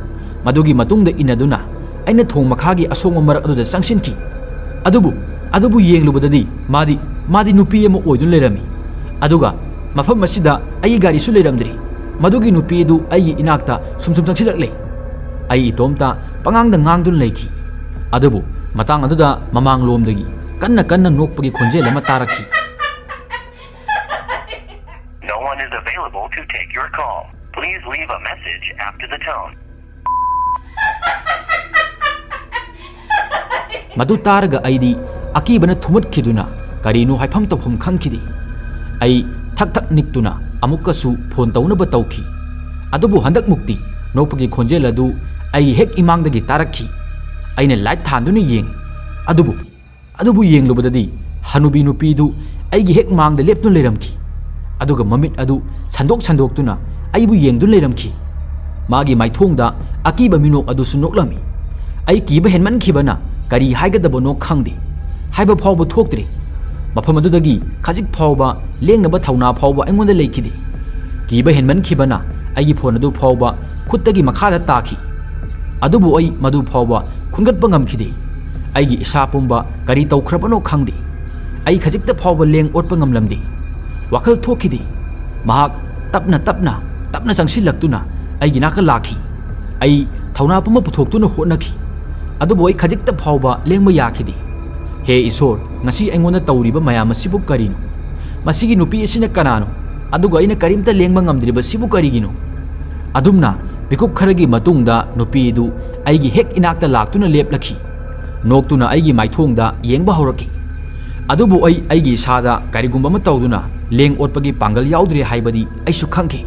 ꯃꯗꯨꯒꯤ ꯃꯇꯨꯡꯗ ꯏꯟꯅꯗꯨꯅ ꯑꯩꯅ ꯊꯣꯡ ꯃꯈꯥꯒꯤ ꯑꯁꯣꯡꯕ ꯃꯔꯛ ꯑꯗꯨꯗ ꯆꯪꯁꯤꯟꯈꯤ꯫ ꯑꯗꯨꯕꯨ, ꯑꯗꯨꯕꯨ ꯌꯦꯡꯂꯨꯕꯗꯗꯤ ꯃꯥꯗꯤ, ꯃꯥꯗꯤ ꯅꯨꯄꯤ ꯑꯃ ꯑꯣꯏꯗꯨꯅ ꯂꯩꯔꯝꯃꯤ꯫ ꯑꯗꯨꯒ ꯃꯐꯝ ꯑꯁꯤꯗ ꯑꯩꯒꯤ ꯒꯥꯔꯤꯁꯨ ꯂꯩꯔꯝꯗ꯭ꯔꯤ꯫ ꯃꯗꯨꯒꯤ ꯅꯨꯄꯤ ꯑꯗꯨ ꯑꯩꯒꯤ ꯏꯅꯥꯛꯇ ꯁꯨꯝ ꯁꯨꯝ ꯆꯪꯁꯤꯜꯂꯛꯂꯦ꯫ ꯑꯩ ꯏꯇꯣꯝꯇ ꯄꯉꯥꯡꯗ ꯉꯥꯡꯗꯨꯅ ꯂꯩꯈꯤ꯫ ꯑꯗꯨꯕꯨ ꯃꯇꯥꯡ ꯑꯗꯨꯗ ꯃꯃꯥꯡꯂꯣꯝꯗꯒꯤ ꯀꯟꯅ ꯀꯟꯅ ꯅꯣꯛꯄꯒꯤ ꯈꯣꯟꯖꯦꯜ ꯑꯃ ꯇꯥꯔꯛꯈꯤ꯫ No one is available to take your call. Please leave a message after the tone. ꯃꯗꯨ ꯇꯥꯔꯒ ꯑꯩꯗꯤ ꯑꯀꯤꯕꯅ ꯊꯨꯝꯃꯠꯈꯤꯗꯨꯅ ꯀꯔꯤꯅꯣ ꯍꯥꯏꯐꯝ ꯇꯧꯐꯝ ꯈꯪꯈꯤꯗꯦ꯫ ꯑꯩ ꯊꯛ ꯊꯛ ꯅꯤꯛꯇꯨꯅ ꯑꯃꯨꯛꯀꯁꯨ ꯐꯣꯟ ꯇꯧꯅꯕ ꯇꯧꯈꯤ꯫ ꯑꯗꯨꯕꯨ ꯍꯟꯗꯛꯃꯨꯛꯇꯤ ꯅꯣꯛꯄꯒꯤ ꯈꯣꯟꯖꯦꯜ ꯑꯗꯨ ꯑꯩꯒꯤ ꯍꯦꯛ ꯏꯃꯥꯡꯗꯒꯤ ꯇꯥꯔꯛꯈꯤ꯫ ꯑꯩꯅ ꯂꯥꯏꯠ ꯊꯥꯟꯗꯨꯅ ꯌꯦꯡꯉꯤ꯫ ꯑꯗꯨꯕꯨ, ꯑꯗꯨꯕꯨ ꯌꯦꯡꯂꯨꯕꯗꯗꯤ ꯍꯅꯨꯕꯤ ꯅꯨꯄꯤꯗꯨ ꯑꯩꯒꯤ ꯍꯦꯛ ꯃꯥꯡꯗ ꯂꯦꯞꯇꯨꯅ ꯂꯩꯔꯝꯈꯤ꯫ ꯑꯗꯨꯒ ꯃꯃꯤꯠ ꯑꯗꯨ ꯁꯟꯗꯣꯛ ꯁꯟꯗꯣꯛꯇꯨꯅ ꯑꯩꯕꯨ ꯌꯦꯡꯗꯨꯅ ꯂꯩꯔꯝꯈꯤ꯫ ꯃꯥꯒꯤ ꯃꯥꯏꯊꯣꯡꯗ ꯑꯀꯤꯕ ꯃꯤꯅꯣꯛ ꯑꯗꯨꯁꯨ ꯅꯣꯛꯂꯝꯃꯤ꯫ ꯑꯩ ꯀꯤꯕ ꯍꯦꯟꯃꯟꯈꯤꯕꯅ ꯀꯔꯤ ꯍꯥꯏꯒꯗꯕꯅꯣ ꯈꯪꯗꯦ꯫ ꯍꯥꯏꯕ ꯐꯥꯎꯕ ꯊꯣꯛꯇ꯭ꯔꯤ꯫ ꯃꯐꯝ ꯑꯗꯨꯗꯒꯤ ꯈꯖꯤꯛ ꯐꯥꯎꯕ ꯂꯦꯡꯅꯕ ꯊꯧꯅꯥ ꯐꯥꯎꯕ ꯑꯩꯉꯣꯟꯗ ꯂꯩꯈꯤꯗꯦ꯫ ꯀꯤꯕ ꯍꯦꯟꯃꯟꯈꯤꯕꯅ ꯑꯩꯒꯤ ꯐꯣꯟ ꯑꯗꯨ ꯐꯥꯎꯕ ꯈꯨꯠꯇꯒꯤ ꯃꯈꯥꯗ ꯇꯥꯈꯤ꯫ ꯑꯗꯨꯕꯨ ꯑꯩ ꯃꯗꯨ ꯐꯥꯎꯕ ꯈꯨꯟꯒꯠꯄ ꯉꯝꯈꯤꯗꯦ꯫ ꯑꯩꯒꯤ ꯏꯁꯥ ꯄꯨꯝꯕ ꯀꯔꯤ ꯇꯧꯈ꯭ꯔꯕꯅꯣ ꯈꯪꯗꯦ꯫ ꯑꯩ ꯈꯖꯤꯛꯇ ꯐꯥꯎꯕ ꯂꯦꯡ ꯑꯣꯠꯄ ꯉꯝꯂꯝꯗꯦ꯫ ꯋꯥꯈꯜ ꯊꯣꯛꯈꯤꯗꯦ꯫ ꯃꯍꯥꯛ ꯇꯞꯅ ꯇꯞꯅ, ꯇꯞꯅ ꯆꯪꯁꯤꯜꯂꯛꯇꯨꯅ ꯑꯩꯒꯤ ꯅꯥꯛꯇ ꯂꯥꯛꯈꯤ꯫ ꯑꯩ ꯊꯧꯅꯥ ꯄꯨꯝꯕ ꯄꯨꯊꯣꯛꯇꯨꯅ ꯍꯣꯠꯅꯈꯤ꯫ ꯑꯗꯨꯕꯨ ꯑꯩ ꯈꯖꯤꯛꯇ ꯐꯥꯎꯕ ꯂꯦꯡꯕ ꯌꯥꯈꯤꯗꯦ꯫ ꯍꯦ ꯏꯁꯣꯔ, ꯉꯁꯤ ꯑꯩꯉꯣꯟꯗ ꯇꯧꯔꯤꯕ ꯃꯌꯥꯝ ꯑꯁꯤꯕꯨ ꯀꯔꯤꯅꯣ? ꯃꯁꯤꯒꯤ ꯅꯨꯄꯤ ꯑꯁꯤꯅ ꯀꯅꯥꯅꯣ? ꯑꯗꯨꯒ ꯑꯩꯅ ꯀꯔꯤꯝꯇ ꯂꯦꯡꯕ ꯉꯝꯗ꯭ꯔꯤꯕꯁꯤꯕꯨ ꯀꯔꯤꯒꯤꯅꯣ? ꯑꯗꯨꯝꯅ ꯃꯤꯀꯨꯞ ꯈꯔꯒꯤ ꯃꯇꯨꯡꯗ ꯅꯨꯄꯤ ꯑꯗꯨ ꯑꯩꯒꯤ ꯍꯦꯛ ꯏꯅꯥꯛꯇ ꯂꯥꯛꯇꯨꯅ ꯂꯦꯞꯂꯛꯈꯤ꯫ ꯅꯣꯛꯇꯨꯅ ꯑꯩꯒꯤ ꯃꯥꯏꯊꯣꯡꯗ ꯌꯦꯡꯕ ꯍꯧꯔꯛꯈꯤ꯫ ꯑꯗꯨꯕꯨ ꯑꯩ ꯑꯩꯒꯤ ꯏꯁꯥꯗ ꯀꯔꯤꯒꯨꯝꯕ ꯑꯃ ꯇꯧꯗꯨꯅ ꯂꯦꯡ ꯑꯣꯠꯄꯒꯤ ꯄꯥꯡꯒꯜ ꯌꯥꯎꯗ꯭ꯔꯦ ꯍꯥꯏꯕꯗꯤ ꯑꯩꯁꯨ ꯈꯪꯈꯤ꯫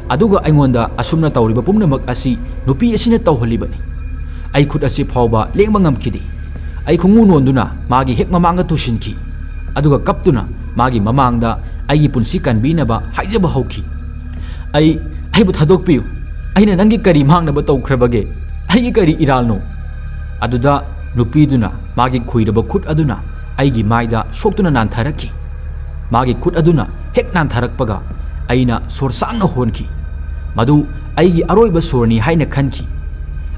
ꯑꯗꯨꯒ ꯑꯩꯉꯣꯟꯗ ꯑꯁꯨꯝꯅ ꯇꯧꯔꯤꯕ ꯄꯨꯝꯅꯃꯛ ꯑꯁꯤ ꯅꯨꯄꯤ ꯑꯁꯤꯅ ꯇꯧꯍꯜꯂꯤꯕꯅꯤ꯫ ꯑꯩ ꯈꯨꯠ ꯑꯁꯤ ꯐꯥꯎꯕ ꯂꯦꯡꯕ ꯉꯝꯈꯤꯗꯦ꯫ ꯑꯩ ꯈꯣꯡꯎ ꯅꯣꯟꯗꯨꯅ ꯃꯥꯒꯤ ꯍꯦꯛ ꯃꯃꯥꯡꯗ ꯇꯨꯁꯤꯟꯈꯤ꯫ ꯑꯗꯨꯒ ꯀꯞꯇꯨꯅ ꯃꯥꯒꯤ ꯃꯃꯥꯡꯗ ꯑꯩꯒꯤ ꯄꯨꯟꯁꯤ ꯀꯟꯕꯤꯅꯕ ꯍꯥꯏꯖꯕ ꯍꯧꯈꯤ꯫ "ꯑꯩ, ꯑꯩꯕꯨ ꯊꯥꯗꯣꯛꯄꯤꯌꯨ꯫ ꯑꯩꯅ ꯅꯪꯒꯤ ꯀꯔꯤ ꯃꯥꯡꯅꯕ ꯇꯧꯈ꯭ꯔꯕꯒꯦ? ꯑꯩꯒꯤ ꯀꯔꯤ ꯏꯔꯥꯜꯅꯣ?" ꯑꯗꯨꯗ ꯅꯨꯄꯤꯗꯨꯅ ꯃꯥꯒꯤ ꯈꯨꯏꯔꯕ ꯈꯨꯠ ꯑꯗꯨꯅ ꯑꯩꯒꯤ ꯃꯥꯏꯗ ꯁꯣꯛꯇꯨꯅ ꯅꯥꯟꯊꯔꯛꯈꯤ꯫ ꯃꯥꯒꯤ ꯈꯨꯠ ꯑꯗꯨꯅ ꯍꯦꯛ ꯅꯥꯟꯊꯔꯛꯄꯒ ꯑꯩꯅ ꯁꯣꯔ ꯁꯥꯡꯅ ꯍꯣꯟꯈꯤ꯫ ꯃꯗꯨ ꯑꯩꯒꯤ ꯑꯔꯣꯏꯕ ꯁꯣꯔꯅꯤ ꯍꯥꯏꯅ ꯈꯟꯈꯤ꯫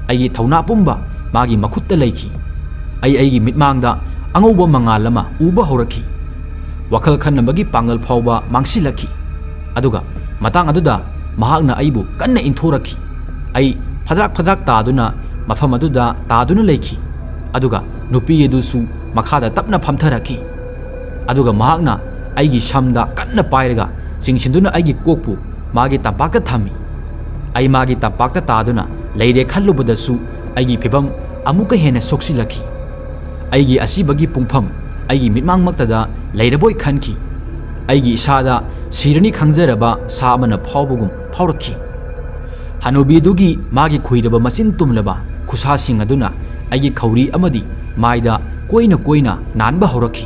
ꯑꯩꯒꯤ ꯊꯧꯅꯥ ꯄꯨꯝꯕ ꯃꯥꯒꯤ ꯃꯈꯨꯠꯇ ꯂꯩꯈꯤ꯫ ꯑꯩ ꯑꯩꯒꯤ ꯃꯤꯠꯃꯥꯡꯗ ꯑꯉꯧꯕ ꯃꯉꯥꯜ ꯑꯃ ꯎꯕ ꯍꯧꯔꯛꯈꯤ꯫ ꯋꯥꯈꯜ ꯈꯟꯅꯕꯒꯤ ꯄꯥꯡꯒꯜ ꯐꯥꯎꯕ ꯃꯥꯡꯁꯤꯜꯂꯛꯈꯤ꯫ ꯑꯗꯨꯒ ꯃꯇꯥꯡ ꯑꯗꯨꯗ ꯃꯍꯥꯛꯅ ꯑꯩꯕꯨ ꯀꯟꯅ ꯏꯟꯊꯣꯔꯛꯈꯤ꯫ ꯑꯩ ꯐꯗ꯭ꯔꯥꯛ ꯐꯗ꯭ꯔꯥꯛ ꯇꯥꯗꯨꯅ ꯃꯐꯝ ꯑꯗꯨꯗ ꯇꯥꯗꯨꯅ ꯂꯩꯈꯤ꯫ ꯑꯗꯨꯒ ꯅꯨꯄꯤ ꯑꯗꯨꯁꯨ ꯃꯈꯥꯗ ꯇꯞꯅ ꯐꯝꯊꯔꯛꯈꯤ꯫ ꯑꯗꯨꯒ ꯃꯍꯥꯛꯅ ꯑꯩꯒꯤ ꯁꯝꯗ ꯀꯟꯅ ꯄꯥꯏꯔꯒ ꯆꯤꯡꯁꯤꯟꯗꯨꯅ ꯑꯩꯒꯤ ꯀꯣꯛꯄꯨ ꯃꯥꯒꯤ ꯇꯝꯄꯥꯛꯇ ꯊꯝꯃꯤ꯫ ꯑꯩ ꯃꯥꯒꯤ ꯇꯝꯄꯥꯛꯇ ꯇꯥꯗꯨꯅ ꯂꯩꯔꯦ ꯈꯜꯂꯨꯕꯗꯁꯨ ꯑꯩꯒꯤ ꯐꯤꯕꯝ ꯑꯃꯨꯛꯀ ꯍꯦꯟꯅ ꯁꯣꯛꯆꯤꯜꯂꯛꯈꯤ꯫ ꯑꯩꯒꯤ ꯑꯁꯤꯕꯒꯤ ꯄꯨꯡꯐꯝ ꯑꯩꯒꯤ ꯃꯤꯠꯃꯥꯡꯃꯛꯇꯗ ꯂꯩꯔꯕꯣꯏ ꯈꯟꯈꯤ꯫ ꯑꯩꯒꯤ ꯏꯁꯥꯗ ꯁꯤꯔꯅꯤ ꯈꯪꯖꯔꯕ ꯁꯥ ꯑꯃꯅ ꯐꯥꯎꯕꯒꯨꯝ ꯐꯥꯎꯔꯛꯈꯤ꯫ ꯍꯅꯨꯕꯤꯗꯨꯒꯤ ꯃꯥꯒꯤ ꯈꯨꯏꯔꯕ ꯃꯆꯤꯟ ꯇꯨꯝꯂꯕ ꯈꯨꯁꯥꯁꯤꯡ ꯑꯗꯨꯅ ꯑꯩꯒꯤ ꯈꯧꯔꯤ ꯑꯃꯗꯤ ꯃꯥꯏꯗ ꯀꯣꯏꯅ ꯀꯣꯏꯅ ꯅꯥꯟꯕ ꯍꯧꯔꯛꯈꯤ꯫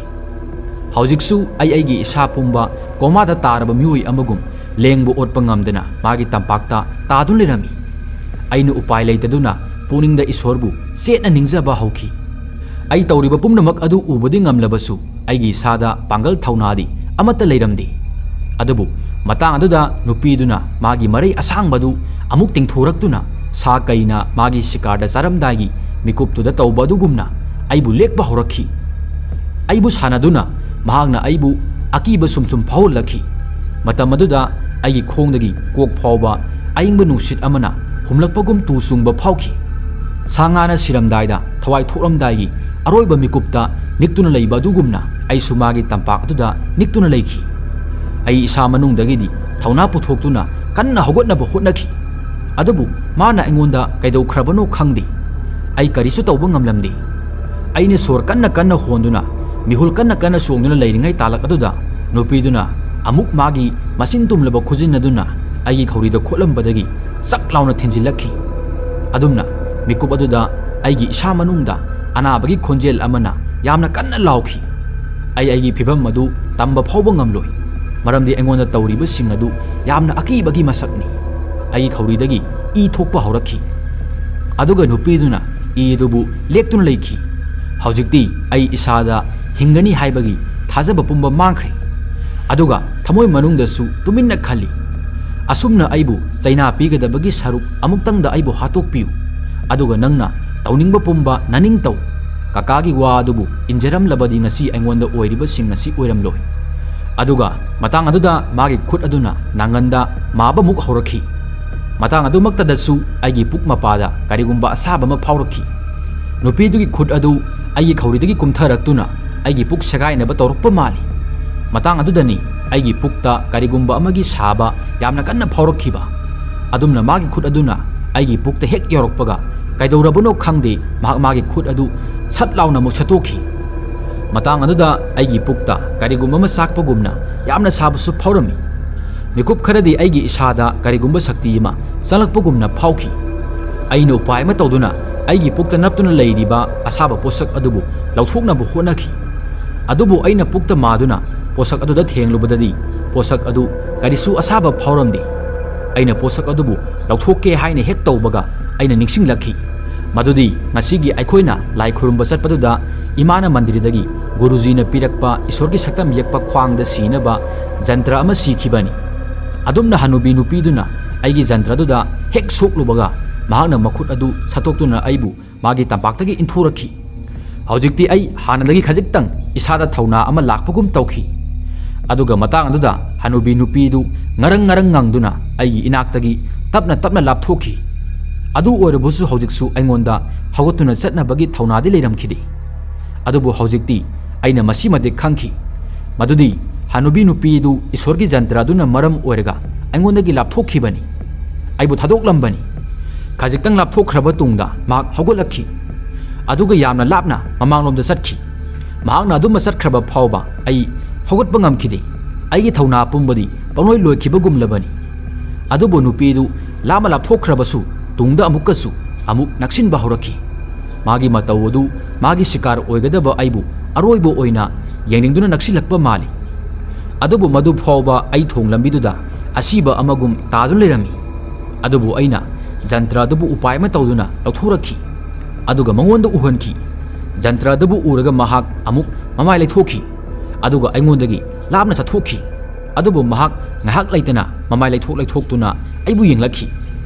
ꯍꯧꯖꯤꯛꯁꯨ ꯑꯩ ꯑꯩꯒꯤ ꯏꯁꯥ ꯄꯨꯝꯕ ꯀꯣꯃꯥꯗ ꯇꯥꯔꯕ ꯃꯤꯑꯣꯏ ꯑꯃꯒꯨꯝ ꯂꯦꯡꯕ ꯑꯣꯠꯄ ꯉꯝꯗꯅ ꯃꯥꯒꯤ ꯇꯝꯄꯥꯛꯇ ꯇꯥꯗꯨꯅ ꯂꯩꯔꯝꯃꯤ꯫ ꯑꯩꯅ ꯎꯄꯥꯏ ꯂꯩꯇꯗꯨꯅ ꯄꯨꯛꯅꯤꯡꯗ ꯏꯁꯣꯔꯕꯨ ꯆꯦꯠꯅ ꯅꯤꯡꯖꯕ ꯍꯧꯈꯤ꯫ ꯑꯩ ꯇꯧꯔꯤꯕ ꯄꯨꯝꯅꯃꯛ ꯑꯗꯨ ꯎꯕꯗꯤ ꯉꯝꯂꯕꯁꯨ ꯑꯩꯒꯤ ꯏꯁꯥꯗ ꯄꯥꯡꯒꯜ ꯊꯧꯅꯥꯗꯤ ꯑꯃꯠꯇ ꯂꯩꯔꯝꯗꯦ꯫ ꯑꯗꯨꯕꯨ ꯃꯇꯥꯡ ꯑꯗꯨꯗ ꯅꯨꯄꯤꯗꯨꯅ ꯃꯥꯒꯤ ꯃꯔꯩ ꯑꯁꯥꯡꯕꯗꯨ ꯑꯃꯨꯛ ꯇꯤꯡꯊꯣꯔꯛꯇꯨꯅ ꯁꯥ ꯀꯩꯅ ꯃꯥꯒꯤ ꯁꯤꯀꯥꯔꯗ ꯆꯥꯔꯝꯗꯥꯏꯒꯤ ꯃꯤꯀꯨꯞꯇꯨꯗ ꯇꯧꯕ ꯑꯗꯨꯒꯨꯝꯅ ꯑꯩꯕꯨ ꯂꯦꯛꯄ ꯍꯧꯔꯛꯈꯤ꯫ ꯑꯩꯕꯨ ꯁꯥꯟꯅꯗꯨꯅ ꯃꯍꯥꯛꯅ ꯑꯩꯕꯨ ꯑꯀꯤꯕ ꯁꯨꯝ ꯁꯨꯝ ꯐꯥꯎꯍꯜꯂꯛꯈꯤ꯫ ꯃꯇꯝ ꯑꯗꯨꯗ ꯑꯩꯒꯤ ꯈꯣꯡꯗꯒꯤ ꯀꯣꯛ ꯐꯥꯎꯕ ꯑꯏꯪꯕ ꯅꯨꯡꯁꯤꯠ ꯑꯃꯅ ꯍꯨꯝꯂꯛꯄꯒꯨꯝ ꯇꯨ ꯆꯨꯡꯕ ꯐꯥꯎꯈꯤ꯫ ꯁꯥ ꯉꯥꯅ ꯁꯤꯔꯝꯗꯥꯏꯗ ꯊꯋꯥꯏ ꯊꯣꯛꯂꯝꯗꯥꯏꯒꯤ ꯑꯔꯣꯏꯕ ꯃꯤꯀꯨꯞꯇ ꯅꯤꯛꯇꯨꯅ ꯂꯩꯕ ꯑꯗꯨꯒꯨꯝꯅ ꯑꯩꯁꯨ ꯃꯥꯒꯤ ꯇꯝꯄꯥꯛ ꯑꯗꯨꯗ ꯅꯤꯛꯇꯨꯅ ꯂꯩꯈꯤ꯫ ꯑꯩ ꯏꯁꯥ ꯃꯅꯨꯡꯗꯒꯤꯗꯤ ꯊꯧꯅꯥ ꯄꯨꯊꯣꯛꯇꯨꯅ ꯀꯟꯅ ꯍꯧꯒꯠꯅꯕ ꯍꯣꯠꯅꯈꯤ꯫ ꯑꯗꯨꯕꯨ ꯃꯥꯅ ꯑꯩꯉꯣꯟꯗ ꯀꯩꯗꯧꯈ꯭ꯔꯕꯅꯣ ꯈꯪꯗꯦ꯫ ꯑꯩ ꯀꯔꯤꯁꯨ ꯇꯧꯕ ꯉꯝꯂꯝꯗꯦ꯫ ꯑꯩꯅ ꯁꯣꯔ ꯀꯟꯅ ꯀꯟꯅ ꯍꯣꯟꯗꯨꯅ ꯃꯤꯍꯨꯜ ꯀꯟꯅ ꯀꯟꯅ ꯆꯣꯡꯗꯨꯅ ꯂꯩꯔꯤꯉꯩ ꯇꯥꯂꯛ ꯑꯗꯨꯗ ꯅꯨꯄꯤꯗꯨꯅ ꯑꯃꯨꯛ ꯃꯥꯒꯤ ꯃꯆꯤꯟ ꯇꯨꯝꯂꯕ ꯈꯨꯖꯤꯟ ꯑꯗꯨꯅ ꯑꯩꯒꯤ ꯈꯧꯔꯤꯗ ꯈꯣꯠꯂꯝꯕꯗꯒꯤ ꯆꯛ ꯂꯥꯎꯅ ꯊꯤꯟꯖꯤꯜꯂꯛꯈꯤ꯫ ꯑꯗꯨꯝꯅ ꯃꯤꯀꯨꯞ ꯑꯗꯨꯗ ꯑꯩꯒꯤ ꯏꯁꯥ ꯃꯅꯨꯡꯗ ꯑꯅꯥꯕꯒꯤ ꯈꯣꯟꯖꯦꯜ ꯑꯃꯅ ꯌꯥꯝꯅ ꯀꯟꯅ ꯂꯥꯎꯈꯤ꯫ ꯑꯩ ꯑꯩꯒꯤ ꯐꯤꯚꯝ ꯑꯗꯨ ꯇꯝꯕ ꯐꯥꯎꯕ ꯉꯝꯂꯣꯏ, ꯃꯔꯝꯗꯤ ꯑꯩꯉꯣꯟꯗ ꯇꯧꯔꯤꯕꯁꯤꯡ ꯑꯗꯨ ꯌꯥꯝꯅ ꯑꯀꯤꯕꯒꯤ ꯃꯁꯛꯅꯤ꯫ ꯑꯩꯒꯤ ꯈꯧꯔꯤꯗꯒꯤ ꯏ ꯊꯣꯛꯄ ꯍꯧꯔꯛꯈꯤ꯫ ꯑꯗꯨꯒ ꯅꯨꯄꯤꯗꯨꯅ ꯏ ꯑꯗꯨꯕꯨ ꯂꯦꯛꯇꯨꯅ ꯂꯩꯈꯤ꯫ ꯍꯧꯖꯤꯛꯇꯤ ꯑꯩ ꯏꯁꯥꯗ ꯍꯤꯡꯒꯅꯤ ꯍꯥꯏꯕꯒꯤ ꯊꯥꯖꯕ ꯄꯨꯝꯕ ꯃꯥꯡꯈ꯭ꯔꯦ꯫ ꯑꯗꯨꯒ ꯊꯃꯣꯏ ꯃꯅꯨꯡꯗꯁꯨ ꯇꯨꯃꯤꯟꯅ ꯈꯜꯂꯤ, "ꯑꯁꯨꯝꯅ ꯑꯩꯕꯨ ꯆꯩꯅꯥ ꯄꯤꯒꯗꯕꯒꯤ ꯁꯔꯨꯛ ꯑꯃꯨꯛꯇꯪꯗ ꯑꯩꯕꯨ ꯍꯥꯠꯇꯣꯛꯄꯤꯌꯨ꯫ ꯑꯗꯨꯒ ꯅꯪꯅ ꯇꯧꯅꯤꯡꯕ ꯄꯨꯝꯕ ꯅꯅꯤꯡ ꯇꯧ꯫ ꯀꯀꯥꯒꯤ ꯋꯥ ꯑꯗꯨꯕꯨ ꯏꯟꯖꯔꯝꯂꯕꯗꯤ ꯉꯁꯤ ꯑꯩꯉꯣꯟꯗ ꯑꯣꯏꯔꯤꯕꯁꯤꯡ ꯑꯁꯤ ꯑꯣꯏꯔꯝꯂꯣꯏ"꯫ ꯑꯗꯨꯒ ꯃꯇꯥꯡ ꯑꯗꯨꯗ ꯃꯥꯒꯤ ꯈꯨꯠ ꯑꯗꯨꯅ ꯅꯥꯉꯟꯗ ꯃꯥꯕꯃꯨꯛ ꯍꯧꯔꯛꯈꯤ꯫ ꯃꯇꯥꯡ ꯑꯗꯨꯃꯛꯇꯗꯁꯨ ꯑꯩꯒꯤ ꯄꯨꯛ ꯃꯄꯥꯗ ꯀꯔꯤꯒꯨꯝꯕ ꯑꯁꯥꯕ ꯑꯃ ꯐꯥꯎꯔꯛꯈꯤ꯫ ꯅꯨꯄꯤꯗꯨꯒꯤ ꯈꯨꯠ ꯑꯗꯨ ꯑꯩꯒꯤ ꯈꯧꯔꯤꯗꯒꯤ ꯀꯨꯝꯊꯔꯛꯇꯨꯅ ꯑꯩꯒꯤ ꯄꯨꯛ ꯁꯦꯒꯥꯏꯅꯕ ꯇꯧꯔꯛꯄ ꯃꯥꯜꯂꯤ꯫ ꯃꯇꯥꯡ ꯑꯗꯨꯗꯅꯤ ꯑꯩꯒꯤ ꯄꯨꯛꯇ ꯀꯔꯤꯒꯨꯝꯕ ꯑꯃꯒꯤ ꯁꯥꯕ ꯌꯥꯝꯅ ꯀꯟꯅ ꯐꯥꯎꯔꯛꯈꯤꯕ꯫ ꯑꯗꯨꯝꯅ ꯃꯥꯒꯤ ꯈꯨꯠ ꯑꯗꯨꯅ ꯑꯩꯒꯤ ꯄꯨꯛꯇ ꯍꯦꯛ ꯌꯧꯔꯛꯄꯒ, ꯀꯩꯗꯧꯔꯕꯅꯣ ꯈꯪꯗꯦ, ꯃꯍꯥꯛ ꯃꯥꯒꯤ ꯈꯨꯠ ꯑꯗꯨ ꯁꯠ ꯂꯥꯎꯅ ꯑꯃꯨꯛ ꯁꯠꯇꯣꯛꯈꯤ꯫ ꯃꯇꯥꯡ ꯑꯗꯨꯗ ꯑꯩꯒꯤ ꯄꯨꯛꯇ ꯀꯔꯤꯒꯨꯝꯕ ꯑꯃ ꯆꯥꯛꯄꯒꯨꯝꯅ ꯌꯥꯝꯅ ꯁꯥꯕꯁꯨ ꯐꯥꯎꯔꯝꯃꯤ꯫ ꯃꯤꯀꯨꯞ ꯈꯔꯗꯤ ꯑꯩꯒꯤ ꯏꯁꯥꯗ ꯀꯔꯤꯒꯨꯝꯕ ꯁꯛꯇꯤ ꯑꯃ ꯆꯪꯂꯛꯄꯒꯨꯝꯅ ꯐꯥꯎꯈꯤ꯫ ꯑꯩꯅ ꯎꯄꯥꯏ ꯑꯃ ꯇꯧꯗꯨꯅ ꯑꯩꯒꯤ ꯄꯨꯛꯇ ꯅꯞꯇꯨꯅ ꯂꯩꯔꯤꯕ ꯑꯁꯥꯕ ꯄꯣꯠꯁꯛ ꯑꯗꯨꯕꯨ ꯂꯧꯊꯣꯛꯅꯕ ꯍꯣꯠꯅꯈꯤ꯫ ꯑꯗꯨꯕꯨ ꯑꯩꯅ ꯄꯨꯛꯇ ꯃꯥꯗꯨꯅ ꯄꯣꯠꯁꯛ ꯑꯗꯨꯗ ꯊꯦꯡꯂꯨꯕꯗꯗꯤ ꯄꯣꯠꯁꯛ ꯑꯗꯨ ꯀꯔꯤꯁꯨ ꯑꯁꯥꯕ ꯐꯥꯎꯔꯝꯗꯦ꯫ ꯑꯩꯅ ꯄꯣꯠꯁꯛ ꯑꯗꯨꯕꯨ ꯂꯧꯊꯣꯛꯀꯦ ꯍꯥꯏꯅ ꯍꯦꯛ ꯇꯧꯕꯒ ꯑꯩꯅ ꯅꯤꯡꯁꯤꯡꯂꯛꯈꯤ, ꯃꯗꯨꯗꯤ ꯉꯁꯤꯒꯤ ꯑꯩꯈꯣꯏꯅ ꯂꯥꯏ ꯈꯨꯔꯨꯝꯕ ꯆꯠꯄꯗꯨꯗ ꯏꯃꯥꯅ ꯃꯟꯗꯤꯔꯗꯒꯤ ꯒꯨꯔꯨꯖꯤꯅ ꯄꯤꯔꯛꯄ ꯏꯁꯣꯔꯒꯤ ꯁꯛꯇꯝ ꯌꯦꯛꯄ ꯈ꯭ꯋꯥꯡꯗ ꯁꯤꯅꯕ ꯖꯟꯇ꯭ꯔ ꯑꯃ ꯁꯤꯈꯤꯕꯅꯤ꯫ ꯑꯗꯨꯝꯅ ꯍꯅꯨꯕꯤ ꯅꯨꯄꯤꯗꯨꯅ ꯑꯩꯒꯤ ꯖꯟꯇ꯭ꯔꯗꯨꯗ ꯍꯦꯛ ꯁꯣꯛꯂꯨꯕꯒ ꯃꯍꯥꯛꯅ ꯃꯈꯨꯠ ꯑꯗꯨ ꯁꯠꯇꯣꯛꯇꯨꯅ ꯑꯩꯕꯨ ꯃꯥꯒꯤ ꯇꯝꯄꯥꯛꯇꯒꯤ ꯏꯟꯊꯣꯔꯛꯈꯤ꯫ ꯍꯧꯖꯤꯛꯇꯤ ꯑꯩ ꯍꯥꯟꯅꯗꯒꯤ ꯈꯖꯤꯛꯇꯪ ꯏꯁꯥꯗ ꯊꯧꯅꯥ ꯑꯃ ꯂꯥꯛꯄꯒꯨꯝ ꯇꯧꯈꯤ꯫ ꯑꯗꯨꯒ ꯃꯇꯥꯡ ꯑꯗꯨꯗ ꯍꯅꯨꯕꯤ ꯅꯨꯄꯤꯗꯨ ꯉꯔꯪ ꯉꯔꯪ ꯉꯪꯗꯨꯅ ꯑꯩꯒꯤ ꯏꯅꯥꯛꯇꯒꯤ ꯇꯞꯅ ꯇꯞꯅ ꯂꯥꯞꯊꯣꯛꯈꯤ꯫ ꯑꯗꯨ ꯑꯣꯏꯔꯕꯁꯨ ꯍꯧꯖꯤꯛꯁꯨ ꯑꯩꯉꯣꯟꯗ ꯍꯧꯒꯠꯇꯨꯅ ꯆꯠꯅꯕꯒꯤ ꯊꯧꯅꯥꯗꯤ ꯂꯩꯔꯝꯈꯤꯗꯦ꯫ ꯑꯗꯨꯕꯨ ꯍꯧꯖꯤꯛꯇꯤ ꯑꯩꯅ ꯃꯁꯤꯃꯗꯤ ꯈꯪꯈꯤ, ꯃꯗꯨꯗꯤ ꯍꯅꯨꯕꯤ ꯅꯨꯄꯤꯗꯨ ꯏꯁꯣꯔꯒꯤ ꯖꯟꯇ꯭ꯔ ꯑꯗꯨꯅ ꯃꯔꯝ ꯑꯣꯏꯔꯒ ꯑꯩꯉꯣꯟꯗꯒꯤ ꯂꯥꯞꯊꯣꯛꯈꯤꯕꯅꯤ, ꯑꯩꯕꯨ ꯊꯥꯗꯣꯛꯂꯝꯕꯅꯤ꯫ ꯈꯖꯤꯛꯇꯪ ꯂꯥꯞꯊꯣꯛꯈ꯭ꯔꯕ ꯇꯨꯡꯗ ꯃꯍꯥꯛ ꯍꯧꯒꯠꯂꯛꯈꯤ, ꯑꯗꯨꯒ ꯌꯥꯝꯅ ꯂꯥꯞꯅ ꯃꯃꯥꯡꯂꯣꯝꯗ ꯆꯠꯈꯤ꯫ ꯃꯍꯥꯛꯅ ꯑꯗꯨꯝꯕ ꯆꯠꯈ꯭ꯔꯕ ꯐꯥꯎꯕ ꯑꯩ ꯍꯧꯒꯠꯄ ꯉꯝꯈꯤꯗꯦ꯫ ꯑꯩꯒꯤ ꯊꯧꯅꯥ ꯄꯨꯝꯕꯗꯤ ꯄꯪꯂꯣꯏ ꯂꯣꯏꯈꯤꯕꯒꯨꯝꯂꯕꯅꯤ꯫ ꯑꯗꯨꯕꯨ ꯅꯨꯄꯤꯗꯨ ꯂꯥꯞꯅ ꯂꯥꯞꯊꯣꯛꯈ꯭ꯔꯕꯁꯨ ꯇꯨꯡꯗ ꯑꯃꯨꯛꯀꯁꯨ ꯑꯃꯨꯛ ꯅꯛꯁꯤꯟꯕ ꯍꯧꯔꯛꯈꯤ꯫ ꯃꯥꯒꯤ ꯃꯇꯧ ꯑꯗꯨ ꯃꯥꯒꯤ ꯁꯤꯀꯥꯔ ꯑꯣꯏꯒꯗꯕ ꯑꯩꯕꯨ ꯑꯔꯣꯏꯕ ꯑꯣꯏꯅ ꯌꯦꯡꯅꯤꯡꯗꯨꯅ ꯅꯛꯁꯤꯜꯂꯛꯄ ꯃꯥꯜꯂꯤ꯫ ꯑꯗꯨꯕꯨ ꯃꯗꯨ ꯐꯥꯎꯕ ꯑꯩ ꯊꯣꯡ ꯂꯝꯕꯤꯗꯨꯗ ꯑꯁꯤꯕ ꯑꯃꯒꯨꯝ ꯇꯥꯗꯨꯅ ꯂꯩꯔꯝꯃꯤ꯫ ꯑꯗꯨꯕꯨ ꯑꯩꯅ ꯖꯟꯇ꯭ꯔ ꯑꯗꯨꯕꯨ ꯎꯄꯥꯏ ꯑꯃ ꯇꯧꯗꯨꯅ ꯂꯧꯊꯣꯔꯛꯈꯤ꯫ ꯑꯗꯨꯒ ꯃꯉꯣꯟꯗ ꯎꯍꯟꯈꯤ꯫ ꯖꯟꯇ꯭ꯔ ꯑꯗꯨꯕꯨ ꯎꯔꯒ ꯃꯍꯥꯛ ꯑꯃꯨꯛ ꯃꯃꯥꯏ ꯂꯩꯊꯣꯛꯈꯤ꯫ ꯑꯗꯨꯒ ꯑꯩꯉꯣꯟꯗꯒꯤ ꯂꯥꯞꯅ ꯆꯠꯊꯣꯛꯈꯤ꯫ ꯑꯗꯨꯕꯨ ꯃꯍꯥꯛ ꯉꯥꯏꯍꯥꯛ ꯂꯩꯇꯅ ꯃꯃꯥꯏ ꯂꯩꯊꯣꯛ ꯂꯩꯊꯣꯛꯇꯨꯅ ꯑꯩꯕꯨ ꯌꯦꯡꯂꯛꯈꯤ꯫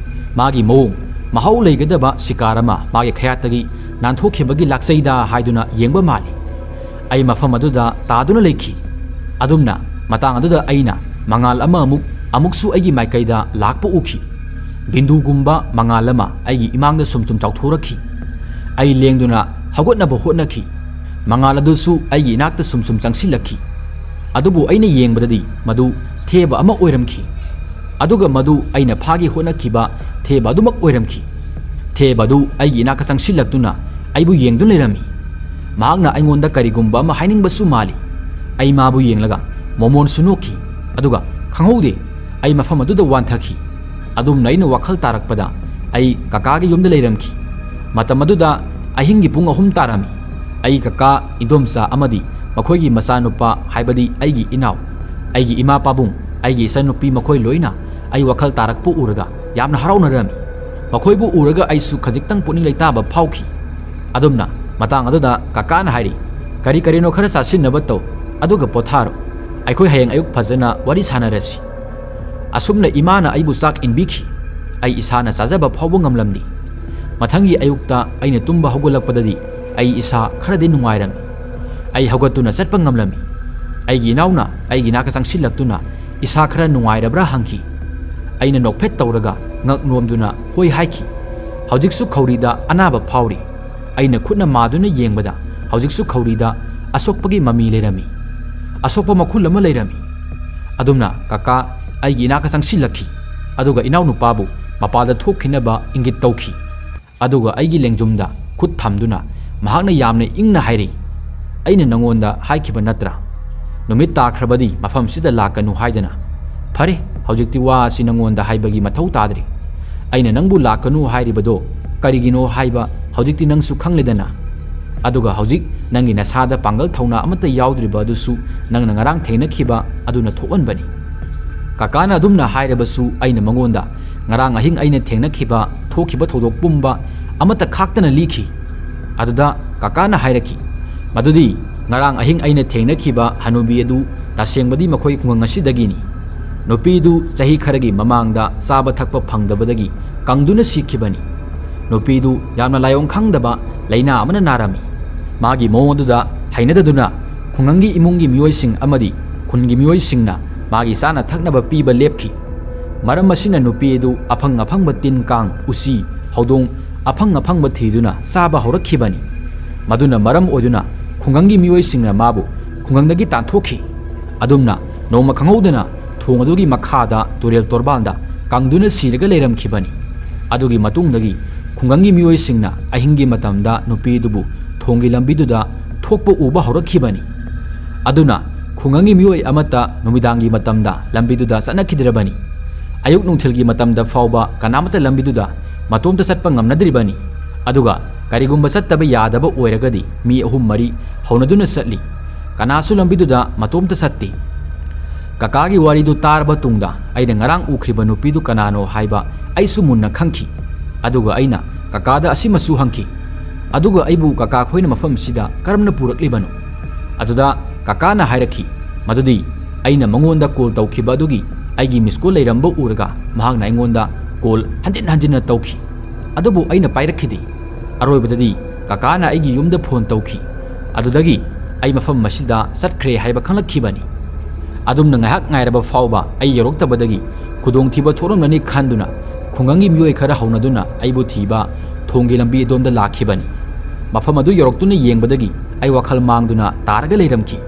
ꯃꯥꯒꯤ ꯃꯑꯣꯡ ꯃꯍꯥꯎ ꯂꯩꯒꯗꯕ ꯁꯤꯀꯥꯔ ꯑꯃ ꯃꯥꯒꯤ ꯈꯌꯥꯠꯇꯒꯤ ꯅꯥꯟꯊꯣꯛꯈꯤꯕꯒꯤ ꯂꯥꯛꯆꯩꯗ ꯍꯥꯏꯗꯨꯅ ꯌꯦꯡꯕ ꯃꯥꯜꯂꯤ꯫ ꯑꯩ ꯃꯐꯝ ꯑꯗꯨꯗ ꯇꯥꯗꯨꯅ ꯂꯩꯈꯤ꯫ ꯑꯗꯨꯝꯅ ꯃꯇꯥꯡ ꯑꯗꯨꯗ ꯑꯩꯅ ꯃꯉꯥꯜ ꯑꯃ ꯑꯃꯨꯛ ꯑꯃꯨꯛꯁꯨ ꯑꯩꯒꯤ ꯃꯥꯏꯀꯩꯗ ꯂꯥꯛꯄ ꯎꯈꯤ꯫ ꯕꯤꯟꯗꯨꯒꯨꯝꯕ ꯃꯉꯥꯜ ꯑꯃ ꯑꯩꯒꯤ ꯏꯃꯥꯡꯗ ꯁꯨꯝ ꯁꯨꯝ ꯆꯥꯎꯊꯣꯔꯛꯈꯤ꯫ ꯑꯩ ꯂꯦꯡꯗꯨꯅ ꯍꯧꯒꯠꯅꯕ ꯍꯣꯠꯅꯈꯤ꯫ ꯃꯉꯥꯜ ꯑꯗꯨꯁꯨ ꯑꯩꯒꯤ ꯏꯅꯥꯛꯇ ꯁꯨꯝ ꯁꯨꯝ ꯆꯪꯁꯤꯜꯂꯛꯈꯤ꯫ ꯑꯗꯨꯕꯨ ꯑꯩꯅ ꯌꯦꯡꯕꯗꯗꯤ ꯃꯗꯨ ꯊꯦꯕ ꯑꯃ ꯑꯣꯏꯔꯝꯈꯤ꯫ ꯑꯗꯨꯒ ꯃꯗꯨ ꯑꯩꯅ ꯐꯥꯒꯦ ꯍꯣꯠꯅꯈꯤꯕ ꯊꯦꯕ ꯑꯗꯨꯃꯛ ꯑꯣꯏꯔꯝꯈꯤ꯫ ꯊꯦꯕ ꯑꯗꯨ ꯑꯩꯒꯤ ꯏꯅꯥꯛꯇ ꯆꯪꯁꯤꯜꯂꯛꯇꯨꯅ ꯑꯩꯕꯨ ꯌꯦꯡꯗꯨꯅ ꯂꯩꯔꯝꯃꯤ꯫ ꯃꯍꯥꯛꯅ ꯑꯩꯉꯣꯟꯗ ꯀꯔꯤꯒꯨꯝꯕ ꯑꯃ ꯍꯥꯏꯅꯤꯡꯕꯁꯨ ꯃꯥꯜꯂꯤ꯫ ꯑꯩ ꯃꯥꯕꯨ ꯌꯦꯡꯂꯒ ꯃꯣꯃꯣꯟꯁꯨ ꯅꯣꯛꯈꯤ꯫ ꯑꯗꯨꯒ ꯈꯪꯍꯧꯗꯦ, ꯑꯩ ꯃꯐꯝ ꯑꯗꯨꯗ ꯋꯥꯟꯊꯈꯤ꯫ ꯑꯗꯨꯝꯅ ꯑꯩꯅ ꯋꯥꯈꯜ ꯇꯥꯔꯛꯄꯗ ꯑꯩ ꯀꯀꯥꯒꯤ ꯌꯨꯝꯗ ꯂꯩꯔꯝꯈꯤ꯫ ꯃꯇꯝ ꯑꯗꯨꯗ ꯑꯍꯤꯡꯒꯤ ꯄꯨꯡ ꯑꯍꯨꯝ ꯇꯥꯔꯝꯃꯤ꯫ ꯑꯩ ꯀꯀꯥ, ꯏꯗꯣꯝꯆꯥ ꯑꯃꯗꯤ ꯃꯈꯣꯏꯒꯤ ꯃꯆꯥꯅꯨꯄꯥ, ꯍꯥꯏꯕꯗꯤ ꯑꯩꯒꯤ ꯏꯅꯥꯎ, ꯑꯩꯒꯤ ꯏꯃꯥ ꯄꯥꯕꯨꯡ, ꯑꯩꯒꯤ ꯏꯆꯟꯅꯨꯄꯤ, ꯃꯈꯣꯏ ꯂꯣꯏꯅ ꯑꯩ ꯋꯥꯈꯜ ꯇꯥꯔꯛꯄ ꯎꯔꯒ ꯌꯥꯝꯅ ꯍꯔꯥꯎꯅꯔꯝꯃꯤ꯫ ꯃꯈꯣꯏꯕꯨ ꯎꯔꯒ ꯑꯩꯁꯨ ꯈꯖꯤꯛꯇꯪ ꯄꯨꯛꯅꯤꯡ ꯂꯩꯇꯥꯕ ꯐꯥꯎꯈꯤ꯫ ꯑꯗꯨꯝꯅ ꯃꯇꯥꯡ ꯑꯗꯨꯗ ꯀꯀꯥꯅ ꯍꯥꯏꯔꯤ, "ꯀꯔꯤ ꯀꯔꯤꯅꯣ ꯈꯔ ꯆꯥꯁꯤꯟꯅꯕ ꯇꯧ, ꯑꯗꯨꯒ ꯄꯣꯊꯥꯔꯣ꯫ ꯑꯩꯈꯣꯏ ꯍꯌꯦꯡ ꯑꯌꯨꯛ ꯐꯖꯅ ꯋꯥꯔꯤ ꯁꯥꯟꯅꯔꯁꯤ꯫" ꯑꯁꯨꯝꯅ ꯏꯃꯥꯅ ꯑꯩꯕꯨ ꯆꯥꯛ ꯏꯟꯕꯤꯈꯤ꯫ ꯑꯩ ꯏꯁꯥꯅ ꯆꯥꯖꯕ ꯐꯥꯎꯕ ꯉꯝꯂꯝꯗꯦ꯫ ꯃꯊꯪꯒꯤ ꯑꯌꯨꯛꯇ ꯑꯩꯅ ꯇꯨꯝꯕ ꯍꯧꯒꯠꯂꯛꯄꯗꯗꯤ ꯑꯩ ꯏꯁꯥ ꯈꯔꯗꯤ ꯅꯨꯡꯉꯥꯏꯔꯝꯃꯤ꯫ ꯑꯩ ꯍꯧꯒꯠꯇꯨꯅ ꯆꯠꯄ ꯉꯝꯂꯝꯃꯤ꯫ ꯑꯩꯒꯤ ꯏꯅꯥꯎꯅ ꯑꯩꯒꯤ ꯅꯥꯛꯇ ꯆꯪꯁꯤꯜꯂꯛꯇꯨꯅ ꯏꯁꯥ ꯈꯔ ꯅꯨꯡꯉꯥꯏꯔꯕ꯭ꯔꯥ ꯍꯪꯈꯤ꯫ ꯑꯩꯅ ꯅꯣꯛꯐꯦꯠ ꯇꯧꯔꯒ ꯉꯛ ꯅꯣꯝꯗꯨꯅ ꯍꯣꯏ ꯍꯥꯏꯈꯤ꯫ ꯍꯧꯖꯤꯛꯁꯨ ꯈꯧꯔꯤꯗ ꯑꯅꯥꯕ ꯐꯥꯎꯔꯤ꯫ ꯑꯩꯅ ꯈꯨꯠꯅ ꯃꯥꯗꯨꯅ ꯌꯦꯡꯕꯗ ꯍꯧꯖꯤꯛꯁꯨ ꯈꯧꯔꯤꯗ ꯑꯁꯣꯛꯄꯒꯤ ꯃꯃꯤ ꯂꯩꯔꯝꯃꯤ꯫ ꯑꯁꯣꯛꯄ ꯃꯈꯨꯜ ꯑꯃ ꯂꯩꯔꯝꯃꯤ꯫ ꯑꯗꯨꯝꯅ ꯀꯀꯥ ꯑꯩꯒꯤ ꯏꯅꯥꯛꯇ ꯆꯪꯁꯤꯜꯂꯛꯈꯤ꯫ ꯑꯗꯨꯒ ꯏꯅꯥꯎꯅꯨꯄꯥꯕꯨ ꯃꯄꯥꯜꯗ ꯊꯣꯛꯈꯤꯅꯕ ꯏꯪꯒꯤꯠ ꯇꯧꯈꯤ꯫ ꯑꯗꯨꯒ ꯑꯩꯒꯤ ꯂꯦꯡꯖꯨꯝꯗ ꯈꯨꯠ ꯊꯝꯗꯨꯅ ꯃꯍꯥꯛꯅ ꯌꯥꯝꯅ ꯏꯪꯅ ꯍꯥꯏꯔꯤ, "ꯑꯩꯅ ꯅꯉꯣꯟꯗ ꯍꯥꯏꯈꯤꯕ ꯅꯠꯇ꯭ꯔꯥ? ꯅꯨꯃꯤꯠ ꯇꯥꯈ꯭ꯔꯕꯗꯤ ꯃꯐꯝꯁꯤꯗ ꯂꯥꯛꯀꯅꯨ ꯍꯥꯏꯗꯅ꯫ ꯐꯔꯦ, ꯍꯧꯖꯤꯛꯇꯤ ꯋꯥ ꯑꯁꯤ ꯅꯉꯣꯟꯗ ꯍꯥꯏꯕꯒꯤ ꯃꯊꯧ ꯇꯥꯗ꯭ꯔꯦ꯫ ꯑꯩꯅ ꯅꯪꯕꯨ ꯂꯥꯛꯀꯅꯨ ꯍꯥꯏꯔꯤꯕꯗꯣ ꯀꯔꯤꯒꯤꯅꯣ ꯍꯥꯏꯕ ꯍꯧꯖꯤꯛꯇꯤ ꯅꯪꯁꯨ ꯈꯪꯂꯦꯗꯅ꯫" ꯑꯗꯨꯒ ꯍꯧꯖꯤꯛ ꯅꯪꯒꯤ ꯅꯁꯥꯗ ꯄꯥꯡꯒꯜ ꯊꯧꯅꯥ ꯑꯃꯠꯇ ꯌꯥꯎꯗ꯭ꯔꯤꯕ ꯑꯗꯨꯁꯨ ꯅꯪꯅ ꯉꯔꯥꯡ ꯊꯦꯡꯅꯈꯤꯕ ꯑꯗꯨꯅ ꯊꯣꯛꯍꯟꯕꯅꯤ꯫ ꯀꯀꯥꯅ ꯑꯗꯨꯝꯅ ꯍꯥꯏꯔꯕꯁꯨ ꯑꯩꯅ ꯃꯉꯣꯟꯗ ꯉꯔꯥꯡ ꯑꯍꯤꯡ ꯑꯩꯅ ꯊꯦꯡꯅꯈꯤꯕ ꯊꯣꯛꯈꯤꯕ ꯊꯧꯗꯣꯛ ꯄꯨꯝꯕ ꯑꯃꯠꯇ ꯈꯥꯛꯇꯅ ꯂꯤꯈꯤ꯫ ꯑꯗꯨꯗ ꯀꯀꯥꯅ ꯍꯥꯏꯔꯛꯈꯤ, "ꯃꯗꯨꯗꯤ ꯉꯔꯥꯡ ꯑꯍꯤꯡ ꯑꯩꯅ ꯊꯦꯡꯅꯈꯤꯕ ꯍꯅꯨꯕꯤ ꯑꯗꯨ ꯇꯁꯦꯡꯕꯗꯤ ꯃꯈꯣꯏ ꯈꯨꯡꯒꯪ ꯑꯁꯤꯗꯒꯤꯅꯤ꯫ ꯅꯨꯄꯤꯗꯨ ꯆꯍꯤ ꯈꯔꯒꯤ ꯃꯃꯥꯡꯗ ꯆꯥꯕ ꯊꯛꯄ ꯐꯪꯗꯕꯗꯒꯤ ꯀꯪꯗꯨꯅ ꯁꯤꯈꯤꯕꯅꯤ꯫ ꯅꯨꯄꯤꯗꯨ ꯌꯥꯝꯅ ꯂꯥꯏꯑꯣꯡ ꯈꯪꯗꯕ ꯂꯥꯏꯅꯥ ꯑꯃꯅ ꯅꯥꯔꯝꯃꯤ꯫ ꯃꯥꯒꯤ ꯃꯑꯣꯡ ꯑꯗꯨꯗ ꯍꯩꯅꯗꯗꯨꯅ ꯈꯨꯡꯒꯪꯒꯤ ꯏꯃꯨꯡꯒꯤ ꯃꯤꯑꯣꯏꯁꯤꯡ ꯑꯃꯗꯤ ꯈꯨꯟꯒꯤ ꯃꯤꯑꯣꯏꯁꯤꯡꯅ ꯃꯥꯒꯤ ꯆꯥꯅ ꯊꯛꯅꯕ ꯄꯤꯕ ꯂꯦꯞꯈꯤ꯫ ꯃꯔꯝ ꯑꯁꯤꯅ ꯅꯨꯄꯤ ꯑꯗꯨ ꯑꯐꯪ ꯑꯐꯪꯕ ꯇꯤꯟ ꯀꯥꯡ, ꯎꯆꯤ, ꯍꯧꯗꯣꯡ, ꯑꯐꯪ ꯑꯐꯪꯕ ꯊꯤꯗꯨꯅ ꯆꯥꯕ ꯍꯧꯔꯛꯈꯤꯕꯅꯤ꯫ ꯃꯗꯨꯅ ꯃꯔꯝ ꯑꯣꯏꯗꯨꯅ ꯈꯨꯡꯒꯪꯒꯤ ꯃꯤꯑꯣꯏꯁꯤꯡꯅ ꯃꯥꯕꯨ ꯈꯨꯡꯒꯪꯗꯒꯤ ꯇꯥꯟꯊꯣꯛꯈꯤ꯫ ꯑꯗꯨꯝꯅ ꯅꯣꯡꯃ ꯈꯪꯍꯧꯗꯅ ꯊꯣꯡ ꯑꯗꯨꯒꯤ ꯃꯈꯥꯗ ꯇꯨꯔꯦꯜ ꯇꯣꯔꯕꯥꯟꯗ ꯀꯪꯗꯨꯅ ꯁꯤꯔꯒ ꯂꯩꯔꯝꯈꯤꯕꯅꯤ꯫ ꯑꯗꯨꯒꯤ ꯃꯇꯨꯡꯗꯒꯤ ꯈꯨꯡꯒꯪꯒꯤ ꯃꯤꯑꯣꯏꯁꯤꯡꯅ ꯑꯍꯤꯡꯒꯤ ꯃꯇꯝꯗ ꯅꯨꯄꯤ ꯑꯗꯨꯕꯨ ꯊꯣꯡꯒꯤ ꯂꯝꯕꯤꯗꯨꯗ ꯊꯣꯛꯄ ꯎꯕ ꯍꯧꯔꯛꯈꯤꯕꯅꯤ꯫ ꯑꯗꯨꯅ ꯈꯨꯡꯒꯪꯒꯤ ꯃꯤꯑꯣꯏ ꯑꯃꯠꯇ ꯅꯨꯃꯤꯗꯥꯡꯒꯤ ꯃꯇꯝꯗ ꯂꯝꯕꯤꯗꯨꯗ ꯆꯠꯅꯈꯤꯗ꯭ꯔꯕꯅꯤ꯫ ꯑꯌꯨꯛ ꯅꯨꯡꯊꯤꯜꯒꯤ ꯃꯇꯝꯗ ꯐꯥꯎꯕ ꯀꯅꯥꯃꯠꯇ ꯂꯝꯕꯤꯗꯨꯗ ꯃꯇꯣꯝꯇ ꯆꯠꯄ ꯉꯝꯅꯗ꯭ꯔꯤꯕꯅꯤ꯫ ꯑꯗꯨꯒ ꯀꯔꯤꯒꯨꯝꯕ ꯆꯠꯇꯕ ꯌꯥꯗꯕ ꯑꯣꯏꯔꯒꯗꯤ ꯃꯤ ꯑꯍꯨꯝ ꯃꯔꯤ ꯍꯧꯅꯗꯨꯅ ꯆꯠꯂꯤ꯫ ꯀꯅꯥꯁꯨ ꯂꯝꯕꯤꯗꯨꯗ ꯃꯇꯣꯝꯇ ꯆꯠꯇꯦ꯫ ꯀꯀꯥꯒꯤ ꯋꯥꯔꯤꯗꯨ ꯇꯥꯔꯕ ꯇꯨꯡꯗ ꯑꯩꯅ ꯉꯔꯥꯡ ꯎꯈ꯭ꯔꯤꯕ ꯅꯨꯄꯤꯗꯨ ꯀꯅꯥꯅꯣ ꯍꯥꯏꯕ ꯑꯩꯁꯨ ꯃꯨꯟꯅ ꯈꯪꯈꯤ꯫ ꯑꯗꯨꯒ ꯑꯩꯅ ꯀꯀꯥꯗ ꯑꯁꯤꯃꯁꯨ ꯍꯪꯈꯤ꯫ ꯑꯗꯨꯒ ꯑꯩꯕꯨ ꯀꯀꯥ ꯈꯣꯏꯅ ꯃꯐꯝꯁꯤꯗ ꯀꯔꯝꯅ ꯄꯨꯔꯛꯂꯤꯕꯅꯣ? ꯑꯗꯨꯗ ꯀꯀꯥꯅ ꯍꯥꯏꯔꯛꯈꯤ, ꯃꯗꯨꯗꯤ ꯑꯩꯅ ꯃꯉꯣꯟꯗ ꯀꯣꯜ ꯇꯧꯈꯤꯕ ꯑꯗꯨꯒꯤ ꯑꯩꯒꯤ ꯃꯤꯁ ꯀꯣꯜ ꯂꯩꯔꯝꯕ ꯎꯔꯒ ꯃꯍꯥꯛꯅ ꯑꯩꯉꯣꯟꯗ ꯀꯣꯜ ꯍꯟꯖꯤꯟ ꯍꯟꯖꯤꯟꯅ ꯇꯧꯈꯤ꯫ ꯑꯗꯨꯕꯨ ꯑꯩꯅ ꯄꯥꯏꯔꯛꯈꯤꯗꯦ꯫ ꯑꯔꯣꯏꯕꯗꯗꯤ ꯀꯀꯥꯅ ꯑꯩꯒꯤ ꯌꯨꯝꯗ ꯐꯣꯟ ꯇꯧꯈꯤ꯫ ꯑꯗꯨꯗꯒꯤ ꯑꯩ ꯃꯐꯝ ꯑꯁꯤꯗ ꯆꯠꯈ꯭ꯔꯦ ꯍꯥꯏꯕ ꯈꯪꯂꯛꯈꯤꯕꯅꯤ꯫ ꯑꯗꯨꯝꯅ ꯉꯥꯏꯍꯥꯛ ꯉꯥꯏꯔꯕ ꯐꯥꯎꯕ ꯑꯩ ꯌꯧꯔꯛꯇꯕꯗꯒꯤ ꯈꯨꯗꯣꯡꯊꯤꯕ ꯊꯣꯛꯂꯝꯂꯅꯤ ꯈꯟꯗꯨꯅ ꯈꯨꯡꯒꯪꯒꯤ ꯃꯤꯑꯣꯏ ꯈꯔ ꯍꯧꯅꯗꯨꯅ ꯑꯩꯕꯨ ꯊꯤꯕ ꯊꯣꯡꯒꯤ ꯂꯝꯕꯤ ꯑꯗꯣꯝꯗ ꯂꯥꯛꯈꯤꯕꯅꯤ꯫ ꯃꯐꯝ ꯑꯗꯨ ꯌꯧꯔꯛꯇꯨꯅ ꯌꯦꯡꯕꯗꯒꯤ ꯑꯩ ꯋꯥꯈꯜ ꯃꯥꯡꯗꯨꯅ ꯇꯥꯔꯒ ꯂꯩꯔꯝꯈꯤ꯫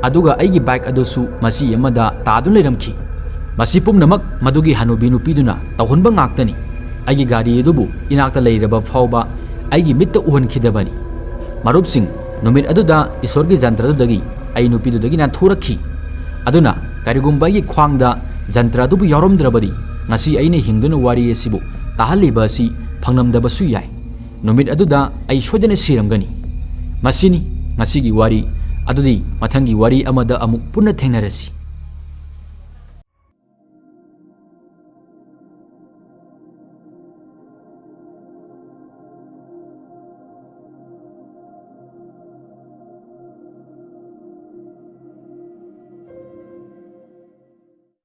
ꯑꯗꯨꯒ ꯑꯩꯒꯤ ꯕꯥꯏꯛ ꯑꯗꯨꯁꯨ ꯃꯆꯤ ꯑꯃꯗ ꯇꯥꯗꯨꯅ ꯂꯩꯔꯝꯈꯤ꯫ ꯃꯁꯤ ꯄꯨꯝꯅꯃꯛ ꯃꯗꯨꯒꯤ ꯍꯅꯨꯕꯤ ꯅꯨꯄꯤꯗꯨꯅ ꯇꯧꯍꯟꯕ ꯉꯥꯛꯇꯅꯤ꯫ ꯑꯩꯒꯤ ꯒꯥꯔꯤ ꯑꯗꯨꯕꯨ ꯏꯅꯥꯛꯇ ꯂꯩꯔꯕ ꯐꯥꯎꯕ ꯑꯩꯒꯤ ꯃꯤꯠꯇ ꯎꯍꯟꯈꯤꯗꯕꯅꯤ꯫ ꯃꯔꯨꯞꯁꯤꯡ, ꯅꯨꯃꯤꯠ ꯑꯗꯨꯗ ꯏꯁꯣꯔꯒꯤ ꯖꯟꯇ꯭ꯔꯗꯨꯗꯒꯤ ꯑꯩ ꯅꯨꯄꯤꯗꯨꯗꯒꯤ ꯅꯥꯟꯊꯣꯔꯛꯈꯤ꯫ ꯑꯗꯨꯅ ꯀꯔꯤꯒꯨꯝꯕ ꯑꯩꯒꯤ ꯈ꯭ꯋꯥꯡꯗ ꯖꯟꯇ꯭ꯔ ꯑꯗꯨꯕꯨ ꯌꯥꯎꯔꯝꯗ꯭ꯔꯕꯗꯤ ꯉꯁꯤ ꯑꯩꯅ ꯍꯤꯡꯗꯨꯅ ꯋꯥꯔꯤ ꯑꯁꯤꯕꯨ ꯇꯥꯍꯜꯂꯤꯕ ꯑꯁꯤ ꯐꯪꯂꯝꯗꯕꯁꯨ ꯌꯥꯏ꯫ ꯅꯨꯃꯤꯠ ꯑꯗꯨꯗ ꯑꯩ ꯁꯣꯏꯗꯅ ꯁꯤꯔꯝꯒꯅꯤ꯫ ꯃꯁꯤꯅꯤ ꯉꯁꯤꯒꯤ ꯋꯥꯔꯤ꯫ ꯑꯗꯨꯗꯤ ꯃꯊꯪꯒꯤ ꯋꯥꯔꯤ ꯑꯃꯗ ꯑꯃꯨꯛ ꯄꯨꯟꯅ ꯊꯦꯡꯅꯔꯁꯤ꯫